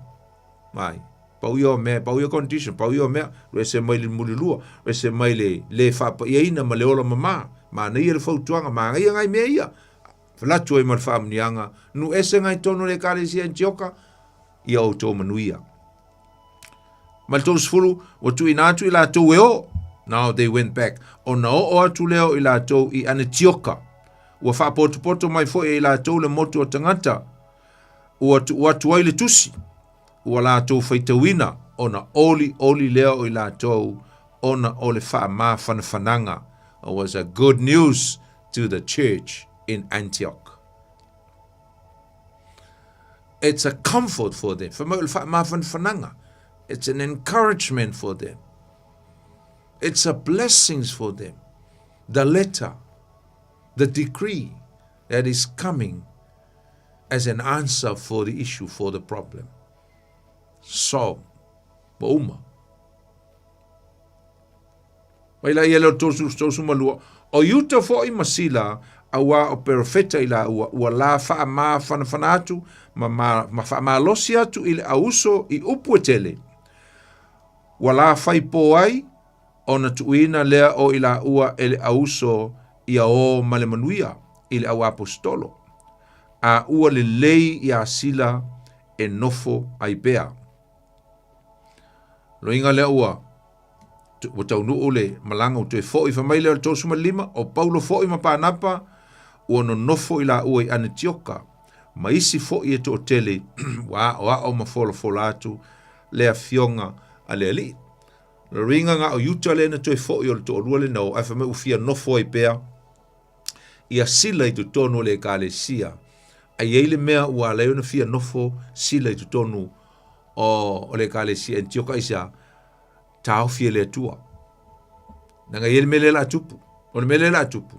Ai, pau ia o mea, pau ia condition, pau ia o mea, rese mai le mulilua, rese mai le le faapaiaina ma le ola mamā, manaia le fautuaga, manaia ngai mea ia. Falatu ai ma le faamuniaga, nu ese ngai tonu le ekalesia Antioka, ia outou manuia. Ma le 30, ua tuuina atu i latou e o. Now they went back. Ona oo atu lea o i latou i Anetioka. Ua faapotopoto mai foi e i latou le motu o tagata. Ua tuu atu ai le tusi. Ua latou faitauina ona olioli lea o i latou ona o le faamafanafanaga. It was a good news to the church in Antioch. It's a comfort for them. Fai mai o le faamafanafanaga. It's an encouragement for them. It's a blessings for them. The letter, the decree that is coming as an answer for the issue, for the problem. So, ua uma. Mai la ia leo 32, o Iuta foi ma Sila, auā o perofeta i lāua, ua la faamafanafana atu ma, ma, ma faamalosi atu i le auso i upu e tele. Ua la fai pō ai, ona tuuina lea o i lāua e le auso ia o ma le manuia i le au aposetolo. A ua lelei iā Sila e nofo ai pea. Loiga lea ua ua taunuu le malaga ua toe foʻi fai mai lea o le 35, o Paulo foʻi ma Panapa ua nonofo i laua i Anetioka, ma isi foʻi e toʻatele ua aʻoaʻo ma folafola atu le afioga a le Alii. Loiga na o Iuta lea na toe foʻi o le toʻalua lena o, ae fai mai ua fia nofo ai pea ia Sila i totonu o le ekalesia. A i ai le mea ua ala ai ona fia nofo Sila i totonu o, o le ekalesia Antioka aisea? Taofi e le Atua. Leaga e i ai le mea lea o le a tupu. O le mea lea o le a tupu,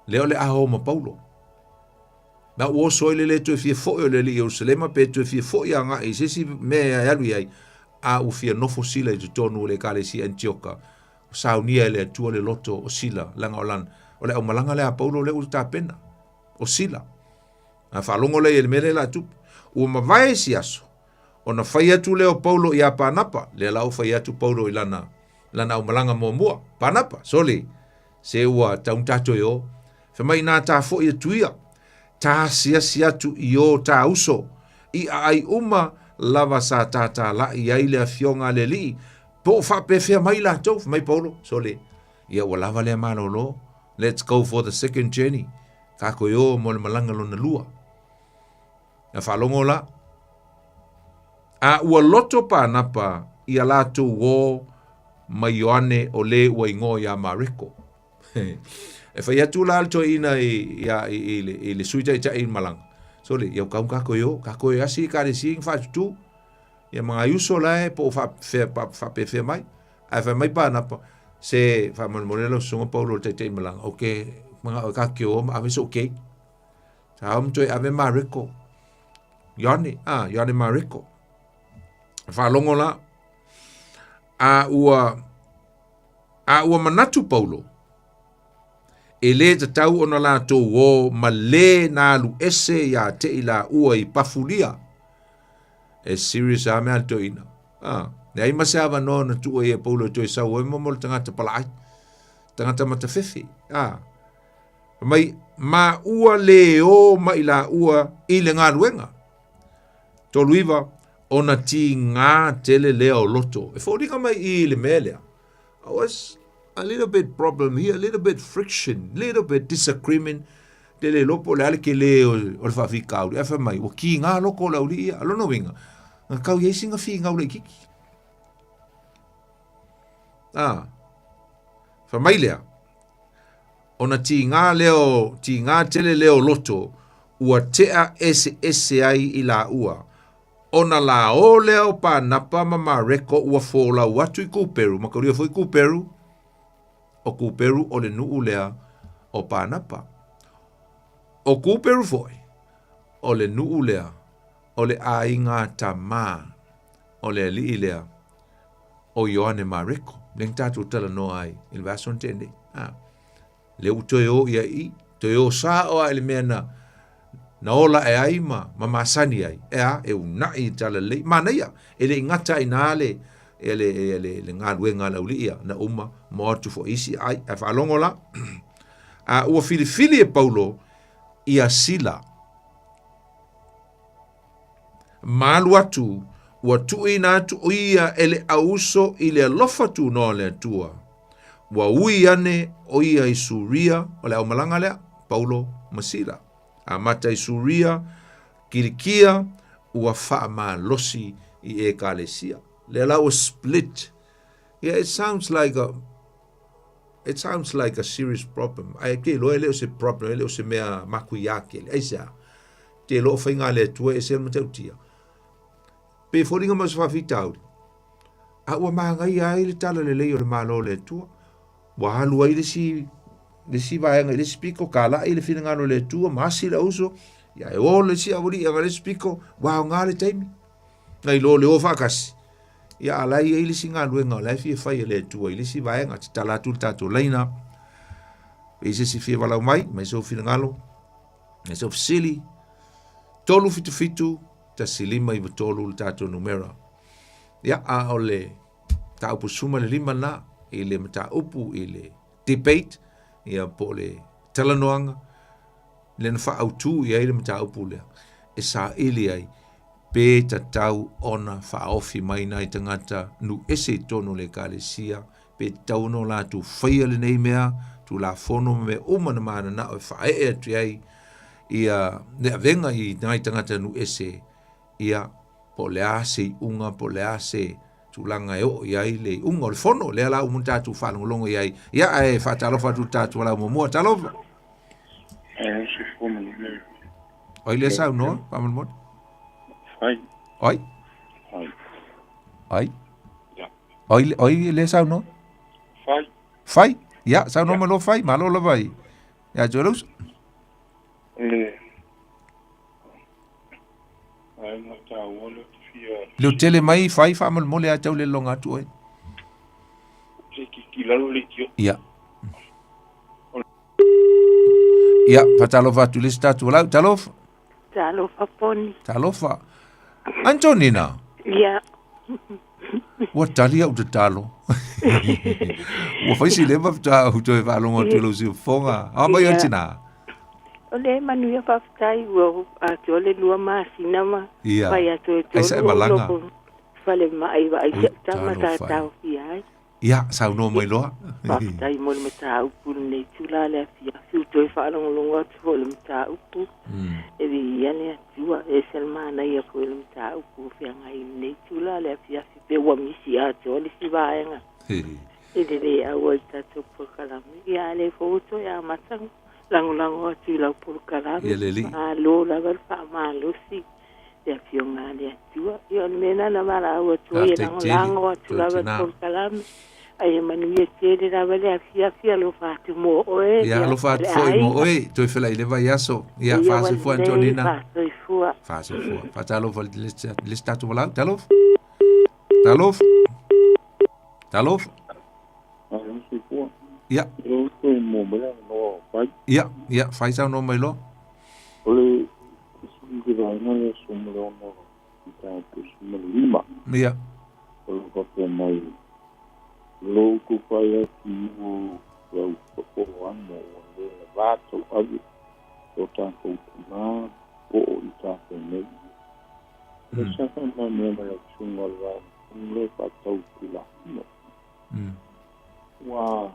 lea o le a o ma Paulo. Na ua oso ai le le toe fia foʻi o le alii Ierusalema pe toe fia foʻi agai i se isi mea e alu i ai, a ua fia nofo Sila i totonu o le ekalesia Antioka. Saunia e le Atua le loto o Sila, leaga o lana, o le aumalaga lea a Paulo lea ua tapena, o Sila. A faalogo lea i le mea lea o le a tupu. Ua mavae isi aso, ona fai atu lea o Paulo iā Panapa, lea la ua fai atu Paulo i lana, lana aumalaga muamua, Panapa, sole, se ua tau tatou e o. Fai mai inā ta foʻi atu ia, ta asiasi atu i o ta uso, i aai uma lava sa tātālaʻi ai le afioga a le Alii, po o faapefea mai latou, fai mai Paulo, sole, ia ua lava lea malōlō, let's go for the second journey, tatou e o mo le malaga lona lua. Na faalogo la, a ua loto Panapa ia latou o ma Ioane o lē ua igoa iā Mareko. E fai atu la le toeaina i, i, i, i, le, i le sui taitai i le malaga. Sole, ia kau kākou e o, kākou e asi i ekalesia i whaatutu. Ia ma ngai uso la e po o whaapewhea mai. Ae fai mai Pānapa, se whaamolemole lau susuga Paulo le taitai malaga, o ke manga o ka ke o ma ave so kei. Sa o mtoe ave Mareko. Ioane, ah, Ioane Mareko. Whaalongo la, a ua A ua manatu Paulo, e lē tatau ona latou ō ma lē na alu ese iā te i lāua i Pafulia. E serious a mea a le toeaina. A, leai ma se avanoa na tuu ai e Paulo e toe sau ai mo mo le tagata palaai, tagata matafefe. A, mai ma ua lē ō ma i lāua i le galuega. 39, ona tīgā tele lea o loto. E foliga mai i i le mea lea. I was a little bit problem here, a little bit friction, little bit disagreement. Te le lopo le ale ke le o, o le whaafikauri. Ai whai mai, ua ki ngā loko o le auli ia. Lona uiga, nga kau iai singa whingau le kiki. Ah, whai mai lea, ona tīgā leo, tīgā tele leo loto, ua tea ese ese ai i la ua. Ona lā ō lea o Pānapa ma Mareko ua folau atu i Kuperu, mataulia foi Kuperu, o Kuperu o le nuu lea o Pānapa. O Kuperu foi, o le nuu lea o le aiga tamā o le alii lea o Ioane Mareko, lea na tatou talanoa ai i le vaiaso na tea nei. A, lea ua toe o ia i, toe o sao a i le mea na, na ola ae ai ma, ma masani ai, e a, e unaʻi i talalelei. Manaia, e le i gata ai nā le, e le, e le, le galuega a le auliʻi ia, na uma ma o atu foi isi aai. Ae faalogo la, a ua filifili e Paulo ia Sila, ma alu atu, ua tuuina atu o ia e le auuso i le alofa tunoa o le Atua. Ua ui ane o ia i Suria, o le aumalaga lea, Paulo ma Sila. Amata i Suria, Kilikia, ua faamalosi i Ekalesia. Lea la ua split. Yeah, it sounds like a It sounds like a serious problem. Ae te iloa e le o se problem, e le o se mea makuiā tele. Aisea? Te iloa o faiga a le Atua e ese le matautia. Pe foliga mai o se faafitauli, a ua magaia ai le talalelei o le Malo o le Atua, ua alu ai le isi, le isi vaega i le isi piko, kalai le finagalo o le Atua, ma asi le auso, ia e o le isi aualii aga le isi piko, ua aoga le taimi. Nai lo le o faatasi, ia a la e i ai le isi galuega o la e fia fai e le Atua i le isi vaega, tatala atu le tatou laina, pe i se isi fia valaau mai, mai sou finagalo, mai sou fesili, 377 1593 le tatou numera. Ia, a o le mataupu 15 lena i le mataupu i le debate, ia po o le talanoaga. Lea na faautū i ai le mataupu lea e saili ai pe tatau ona faaofi mai nai tagata nuu ese i totonu o le Ekalesia, pe tatau ona o latou faia lenei mea, Tulafono ma mea uma na mananao e faaee atu i ai ia le avega i nai tagata nuu ese, ia, po o le a se iuga, po o le a se tulaga e oo i ai le iuga o le fono, lea la ua uma ona tatou faalogologo i ai. Ia, ae faatalofa atu i le tatou valaau muamua. Talofa! Oi lea saunoa, faamolemole. Fai. Oi. Fai. Oi. Oi, oi lea saunoa. Fai. Fai. Ia, saunoa mai loa fai, malo lava i. Ia, te uso. Le vaega taua lea ou te fia. Leo tele mai fai faamolemole a tau le loga atu oe. Se ki lalo le tio. Ia. Ia, faatalofa atu i le isi tatou lau. Talofa. Talofa Poni. Talofa. Antonina. Ia. Ua tali au tatalo. Ua fai si leva faatoa ou toe faalogo atu i lou siufofoga. A mai o tina. O le manuia faafetai ua atoa le 2 masina ma Ia. fai atu e Ai sa e tolu malaga. loko falemai vaai Ui, si au tama talofa sa e. taofia ai. Ia, saunoa mai loa. Faafetai mo le mataupu lenei itula le afiafi ua toe faalogologo atu foi i le mataupu. E viia le Atua, e ese le manaia foi o le mataupu o feagai i lenei itula le afiafi pe ua misi atoa le isi vaega e le le auai i le tatou polokalame. Ia, a o lea foi ua toe amata lagolago atu i lau polokalame. Ia le alii. Malo lava le faamalosi le afioga a le Atua. Ia, o le mea lena na valaau atu ai e Faafetai tele, lagolago atu toe lava le tina. polokalame. Ai e manuia tele lava le afiafi alofa atu mo oe, Ia, ia, alofa atu le foi mo aiga. oe, toe felai le vaiaso. Ia, Ia ua faasoifua lelei, Antonina. faasoifua. Faasoifua. Faatalofa i le isi tatou valaau. Talofa. Talofa. Talofa. Malo soifua. Ia. Leo toe mo mai le avanoa o fai. Ia, ia, fai saunoa mai loa. O le sili le vaega lea 16 mataupu 15. Ia. O lo o faapea mai, lo outou fai atu i o lau papoaga ua le lavā tauave o tatou tamā po o i tatou nei. O le sa faamaonia mai lau susuga o le vaega tonu lea e faatatau i Tulafono. Ua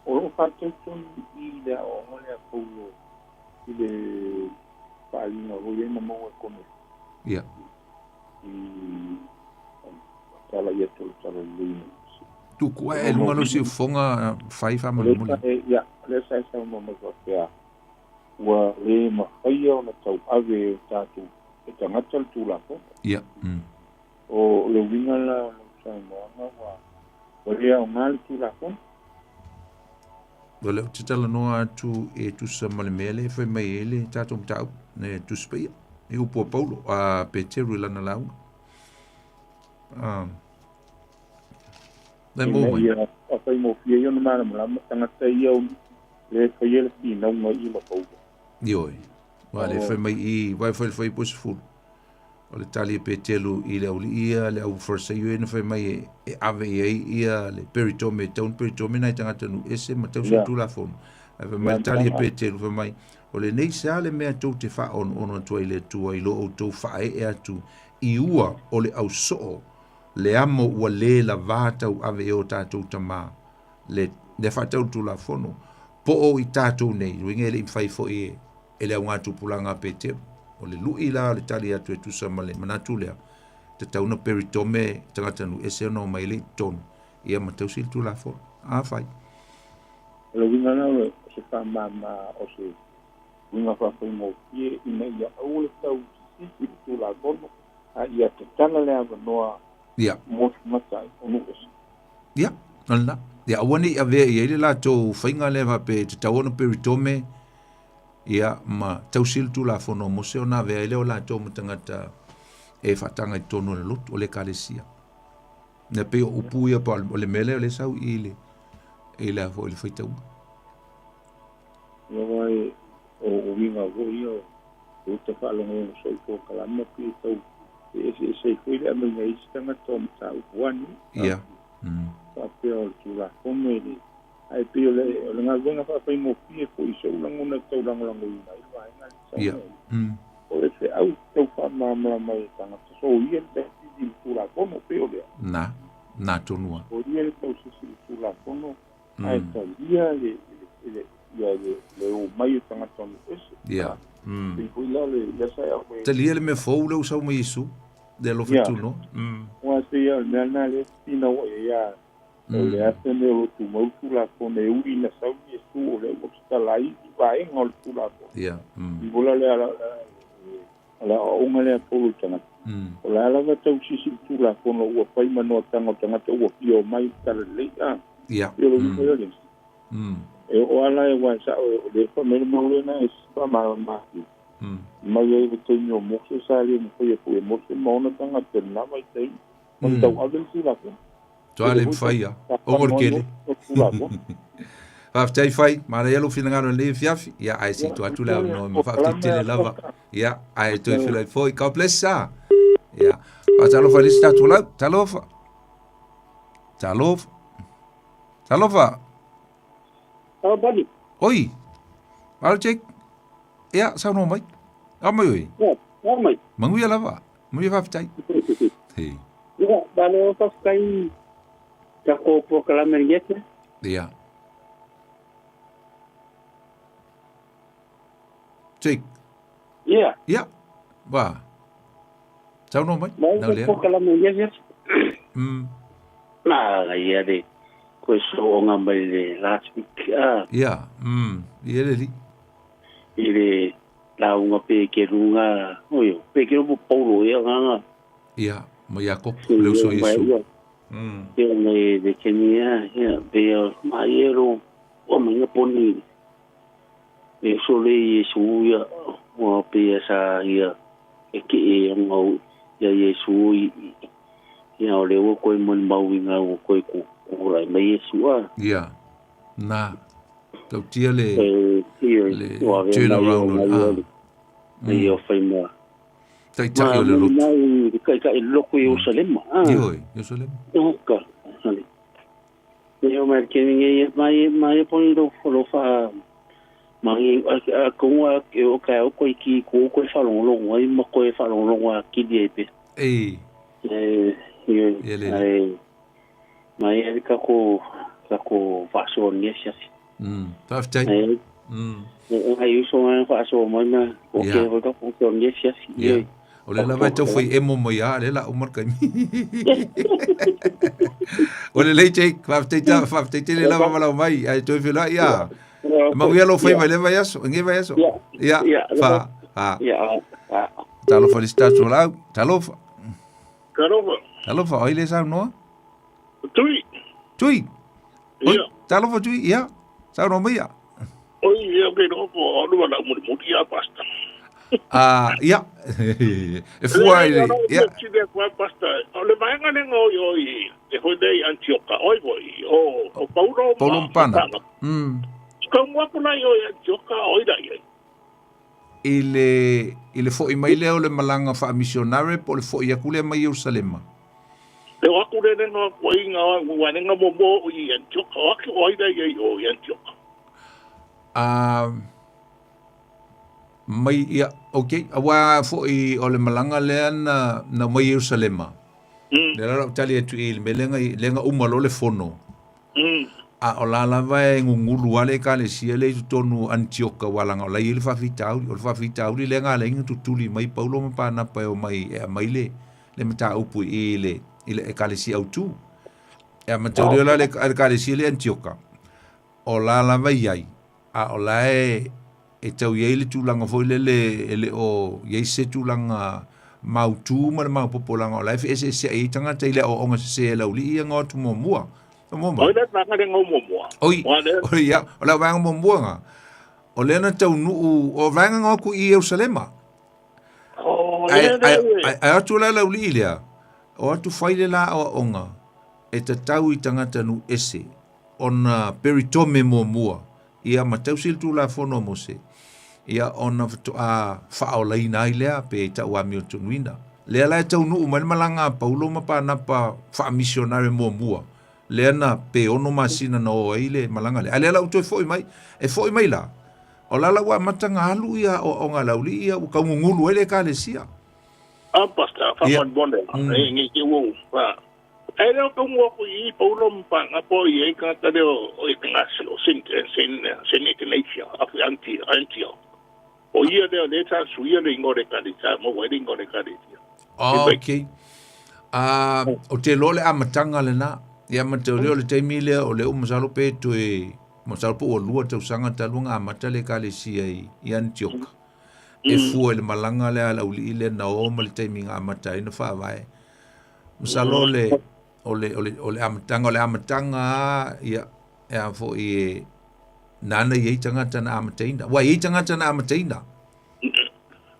o lo o faatatau tonu i le aoaoga lea a Paulo i le faaaliga foi lea na maua e Konelia. Ia. I tala ia atu o le Talalelei na Mose. Tuku ae luga lou siufofoga fai faamolemole. Ia, o lea sa e saunoa mai faapea, ua le mafaia ona tauave e tatou e tagata le Tulafono. Ia. O le uiga la o lau saunoaga ua ua le aoga le Tulafono. O lea ou te talanoa atu e tusa ma le mea lea e fai mai ai le tatou mataupu, le Tusi Paia, i upu a Paulo, a Peteru i lana lauga. Le Ina maua mai. ia faafaigofie ai ona malamalama tagata ia o le faia le finauga i ma Paulo. Ioe. Aua o lea e fai mai i, aua e fai le fuaiupu 10, O le tali a Petelu i le aualii ia, le au Farisaio ia na fai mai e, e ave i ai ia le peritome, e tatau ona peritome nai tagata nuu ese ma tausi le Tulafono. Ae fai mai le tali a Petelu, fai mai, O lenei se a le mea tou te faaonoono atu ai i le Atua i lo outou faaee atu i ua o le ausoo, le amo ua le lavā tauave e o tatou tamā, le, le faatau le Tulafono, po o i tatou nei, uiga e le i mafai foi e, e le augatupulaga a Peteru. O le lui la o le tali atu e tusa ma le manatu lea, tatau ona peritome tagata nuu ese ona omai lea i totonu, ia ma tausi le Tulafono. Afai. O le uiga la o se faamama o se uiga faafaigofie ina ia aua le tau sisisi le Tulafono, a ia tatala le avanoa mo tagata o nuu ese. Ia, o lena. Ia aua ne i avea i ai le latou faiga lea faapea e tatau ona peritome ia ma tausi le Tulafono a Mose ona avea ai lea o latou ma tagata e faataga i totonu o le lotu, o le Ekalesia. Ia pei o upu ia pa o le mea lea o lea e sau i le i le a foi le faitauga. Ia aua e o uiga foi ia o uta faalogologo soo i polokalame pei e tau e eseese ai foi le aumaiga e isi tagata o mataupu ani. Ia. Faapea o le Tulafono e le Ae pei o le o le galuega faafaigofie foi i so'u lagona e tau lagolagoina ai le vaega lea e Ia. saunoa ai. O le feau tau faamalamalama i tagata soia le tausisi i le Tulafono, pei o lea. Na, na tonu lava. Soia le tausisi i le Tulafono ae talia le le ia le le omai o tagata o nuu ese. Ia. Pei foi la o le lea sa e aumai. Talia le mea fou lea ua sau mai Iesu, le alofa tunoa. Aua e pei lava o le mea lena lea e finau ai i ai a O le a se mea o lo o tumau le Tulafono e ui ina sau Iesu o lea ua tatala ai isi vaega o le Tulafono. I la le o le aoaoga lea a Paulo i tagata, o le a lava tausisi i le Tulafono ua fai ma noataga o tagata ua fia omai i le talalelei. A pei o le uiga lea o le E oo lava la aua e sao o lea e fai mai le mau lea na e faamalamalama atu mai ai i le taimi o Mose sa le mafaia foi e Mose ma ona tagata i lena vaitaimi ona tauave le Tulafono. Toa le mafai a. Ongo le kele. Faafetai fai, manaia lou finagalo i lenei afiafi. Ia, ae se i tuu atu le avanoa ma faafetai tele lava. Ia, ae toe feiloai foi. God bless sa. Ia, faatalofa i le isi tatou lau. Talofa. Talofa. Talofa. Oh, buddy. Oi. Alo Jake. Ia, saunoa mai. Ao mai oi. Ia, ao mai. Manuia lava. Manuia faafetai. Hei. Ia, malo faafetai takou polokalame lenei atu. Ia. Jake. Ia. Ia. Wa. Saunoa mai. Mai Nau lea. polokalame lenei atu. Na, ia le koe soonga mai le last week. Ah. Ia. Ia le li. I le lauga Pekeluga, oi, Pekelu po Paulo ia nganga. Ia, ma Iakopo, le uso Iesu. Ia me le Kenia, ia, pe ia mai e ro, o mai nga poni. E so le Iesu ia, ua pe ia sa ia, e ke e ngau, ia Iesu i, ia o le ua koe mo mau i ngā ua koe ku, ku rai mai Iesu a. Ia, na, tautia le, le turn around o le, ah. Ia whai ma. Taitai o le lotu. Mai kai loko i Ierusalema. Ioe, Ierusalema. Oka. Ale. Ia mai ke ngi mai mai poni ro lo fa mai a konga e o ka o ko ki ko ko fa lo lo ai ma ko fa lo lo a ki die pe. Ei. Eh, Ia le. Ai mai e ka ko ka ko fa so ni sia. Faafetai. Ai. Ai uso ngai fa so mai ma o ke ho ka ko ni sia. Ia. O le lava e tau fai emo mai a, le la umar kaimi. O le lei Jake, faafetai ta, faafetai tele lava malau mai, ai toe feiloai ia. Manuia lou fai mai le vaiaso, e nei vaiaso. Ia, fa, fa. Talofa le isi tatou laau, talofa. Talofa. Talofa, o ai le saunoa? Tui. Tui. Oi, Ia. talofa Tui, ia. Saunoa mai ia. Oi, ia ke no po o lua la muri muri ia pasta. Ah, ia. E fua ai le, ia. Ia kua pasta. O le vaega le ngoi oi e hoi nei Antioka oi voi o o Paulo Paulo Mpana. Ka mua kuna i oi Antioka oi la ia. I le i le fo'i mai lea o le malaga faa-misionare po o le fo'i aku lea mai Ierusalema. Le o aku le lenga ko i nga wa lenga mo mo i Antioka o aku oi la ia i o i Antioka. Ah, mai ia, okay, aua fo'i o le malaga lea na na mai Ierusalema. Lea la lau tali atu i le mea lea lea na uma loa le fono. A o la lava e gugulu lava le Ekalesia lea i totonu o Anitioka aua leaga o la e i ai le faafitauli. O le faafitauli lea na ala ai ona tutuli mai Paulo ma Panapa e omai e aumai le le mataupu i le i le Ekalesia autu. E amata lea la le Ekalesia lea i Anitioka, o la lava i ai, a o la e e tau i ai le tulaga foi lele e le o i ai se tulaga mautū ma le maopoopo leaga o la e feeseeseai ai tagata i le aoaoga sese e le aualii ia na o atu muamua. Muamua mai. Oi le vaega lea na o muamua. Oi, oi, ia, o le vaega muamua na, o lea na taunuu, o vaega na o atu i Ierusalema. Ae, ae, ae, ae o atu la le aualii lea, o atu fai le la aoaoga e tatau i tagata nuu ese ona peritome muamua ia ma tausi le Tulafono a Mose, ia ona faatoa faaolaina ai lea pe tauamiotonuina. Lea la e taunuu mai le malaga a Paulo ma Panapa faa-misionare muamua. lea na pe 6 masina na o ai le malaga lea. A lea la ua toe foi mai. E foi mai la, o la la ua amata ona alu ia aoaoga a le aualii ia ua taugugulu ai le ekalesia. A pastor, faamolemole, e ngi te ua fa. E leo ka ungo aku i paulo mpanga po i e ka ta leo o Ignacio, Saint, Saint, Saint Ignacio, of Antioch. O ia lea le sa suia le ingoa o le ekalesia, maua ai le ingoa o le ekalesia. Ok. Ah, o te loa le amataga lena. Ia ma te o le taimi lea o lea ua masalo pe toe, masalo po ua 2 tausaga talu ona amata le ekalesia i Anitioka. E fua i le malaga lea a le aualii lea na o ma le taimi na amata ai na faavae. Masalo o le, o le, o le, o le amataga, o le amataga lava, ia, e a foi e, nāna i ai tagata na amataina. Ua i ai tagata na amataina.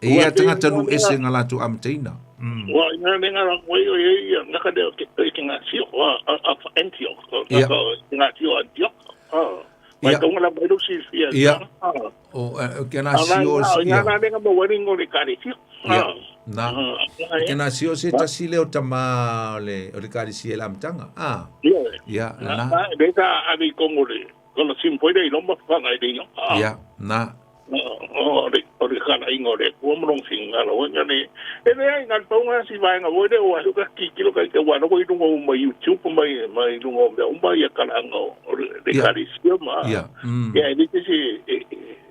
E i ai tagata nuu ese na latou amataina. Ua ina le ngā koe o ia ia ngaka leo ke te ke ngā sio a Antioch. Ia. Ngā sio Antioch. Mai kaunga la mai si fia. Ia. O ke nā sio ia. Ngā nā lenga mo wari ngore kare sio. Ia. Nā. Ke nā sio se tasi leo tama o le o le kare si e la amataga. Ah. Ia. Ia, nā. Le ka avi kongore. Kono simpo ire i loma whanga i ringa. Ia, na. O le o le kala ingo le kua mrong singa lo nga ni. E le ai ngal paunga si vaenga wo le o asu ka kikilo ka te wana ko i lunga o mai YouTube mai mai lunga o mea uma ia kala anga o le kari sia ma. Ia. Ia e te si e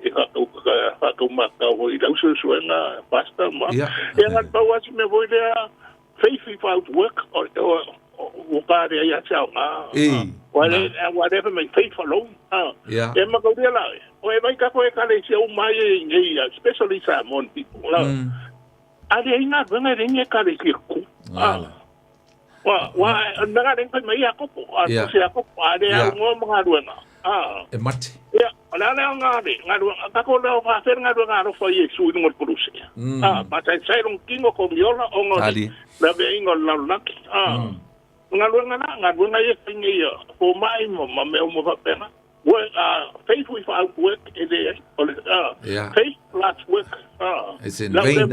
e ka ka ka ka ma ka o i lau suesuega pastor ma. Ia ngal pau asi mea foi lea faith without work o o ka re ia te au Ei, wa le wa le mai faith alone Yeah. e ma ka la o e mai ka ko e ka le se o mai e nei especially Samoan people la a le ina venga re ni ka le ki ku Ngala. wa wa na ga le mai a ko a se a ko a le a ngo ma ruenga E mate. Ia, o le a lea ngā re, ngā rua, ka ko leo wha whera ngā rua ngā rofa i e sui nunga kuruse. Ma tai sai rong kingo ko miola o ngā Tali. la vea ingo lau laki. Ngā rua ngā ngā rua ngā ia whainga ia, ko mai mo, ma mea o mo whapenga. Work, faith without work, e le, o le, faith plus work. It's in vain,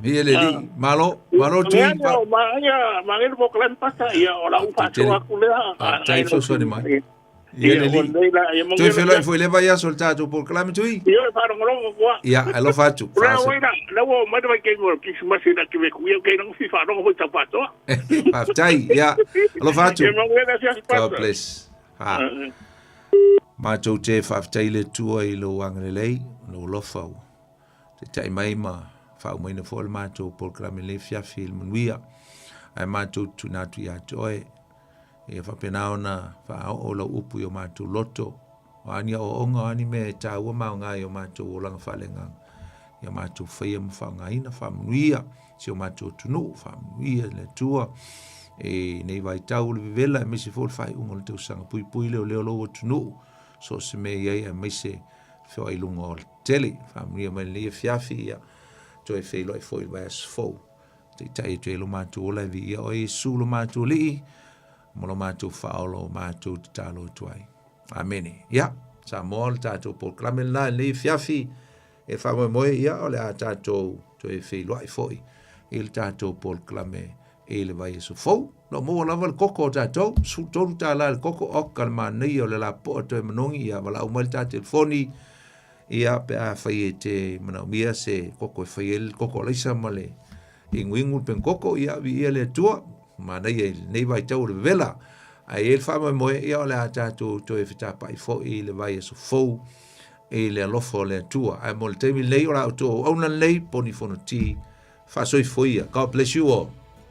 Mi ele li, malo, malo tui. Ma, ma, ma, ma, mo klem pasa, ia, o la ufa tele. aku lea. Tai fesoasoani mai. Ia le alii. Toe feiloai foi i le vaiaso i le tatou polokalame tui. Ia e faalogologo koa. Ia, alofa atu. La ua mai le vaitaimi o le Kerisimasi na ke vekuia ke ina fi faalogo foi tau faatoa. Faafetai. Ia, alofa atu. Ia manuia le afiafi God bless. Ha. Matou te faafetai i le Atua i lou agalelei, lou alofa ua taitai mai ma faaumaina foi le matou polokalame i lenei afiafi i le manuia. Ae matou tuuina atu ia te oe Ia faapena ona faaoo lau upu i o matou loto, o a ni aoaoga, o a ni mea e taua ma aoga i o matou olaga faaleagaga, ia matou faia ma faaaogaina, faamanuia si o matou atunuu, faamanuia le Atua i nei vaitau o le vevela, aemaise foi o le faaiuga o le tausaga puipui leoleo lou atunuu, so o se mea i ai, aemaise feoai i luga o le tele. Faamanuia mai lenei afiafi, ia toe feiloai foi i le vaiaso fou. Taitai atu ai lo matou ola e viia oe Iesu lo matou Alii, ma lo matou Faaola o matou tatalo atu ai. Amene. Ia, Samoa o le tatou polokalame lena i lenei afiafi e faamoemoe, ia, o le a tatou toe feiloai foi i le tatou polokalame i le vaiaso fou. Lo maua lava le koko o tatou, $13 le koko, oka le manaia o le lapoa toe manogi, ia valaau mai le ta telefoni, Ia, pe a fai e te manaomia se koko e fai ai le koko alaisa ma le iguigu le pengokoko, ia, viia le Atua, manaia i lenei vaitau o le vevela. Ae i ai le faamoemoe, ia, o le a tatou toe fetapa'i foi i le vaiaso fou i le alofa o le Atua. Ae mo le taimi lenei, o la outou auauna lenei, Poni Fonoti, faasoifua ia. God bless you all.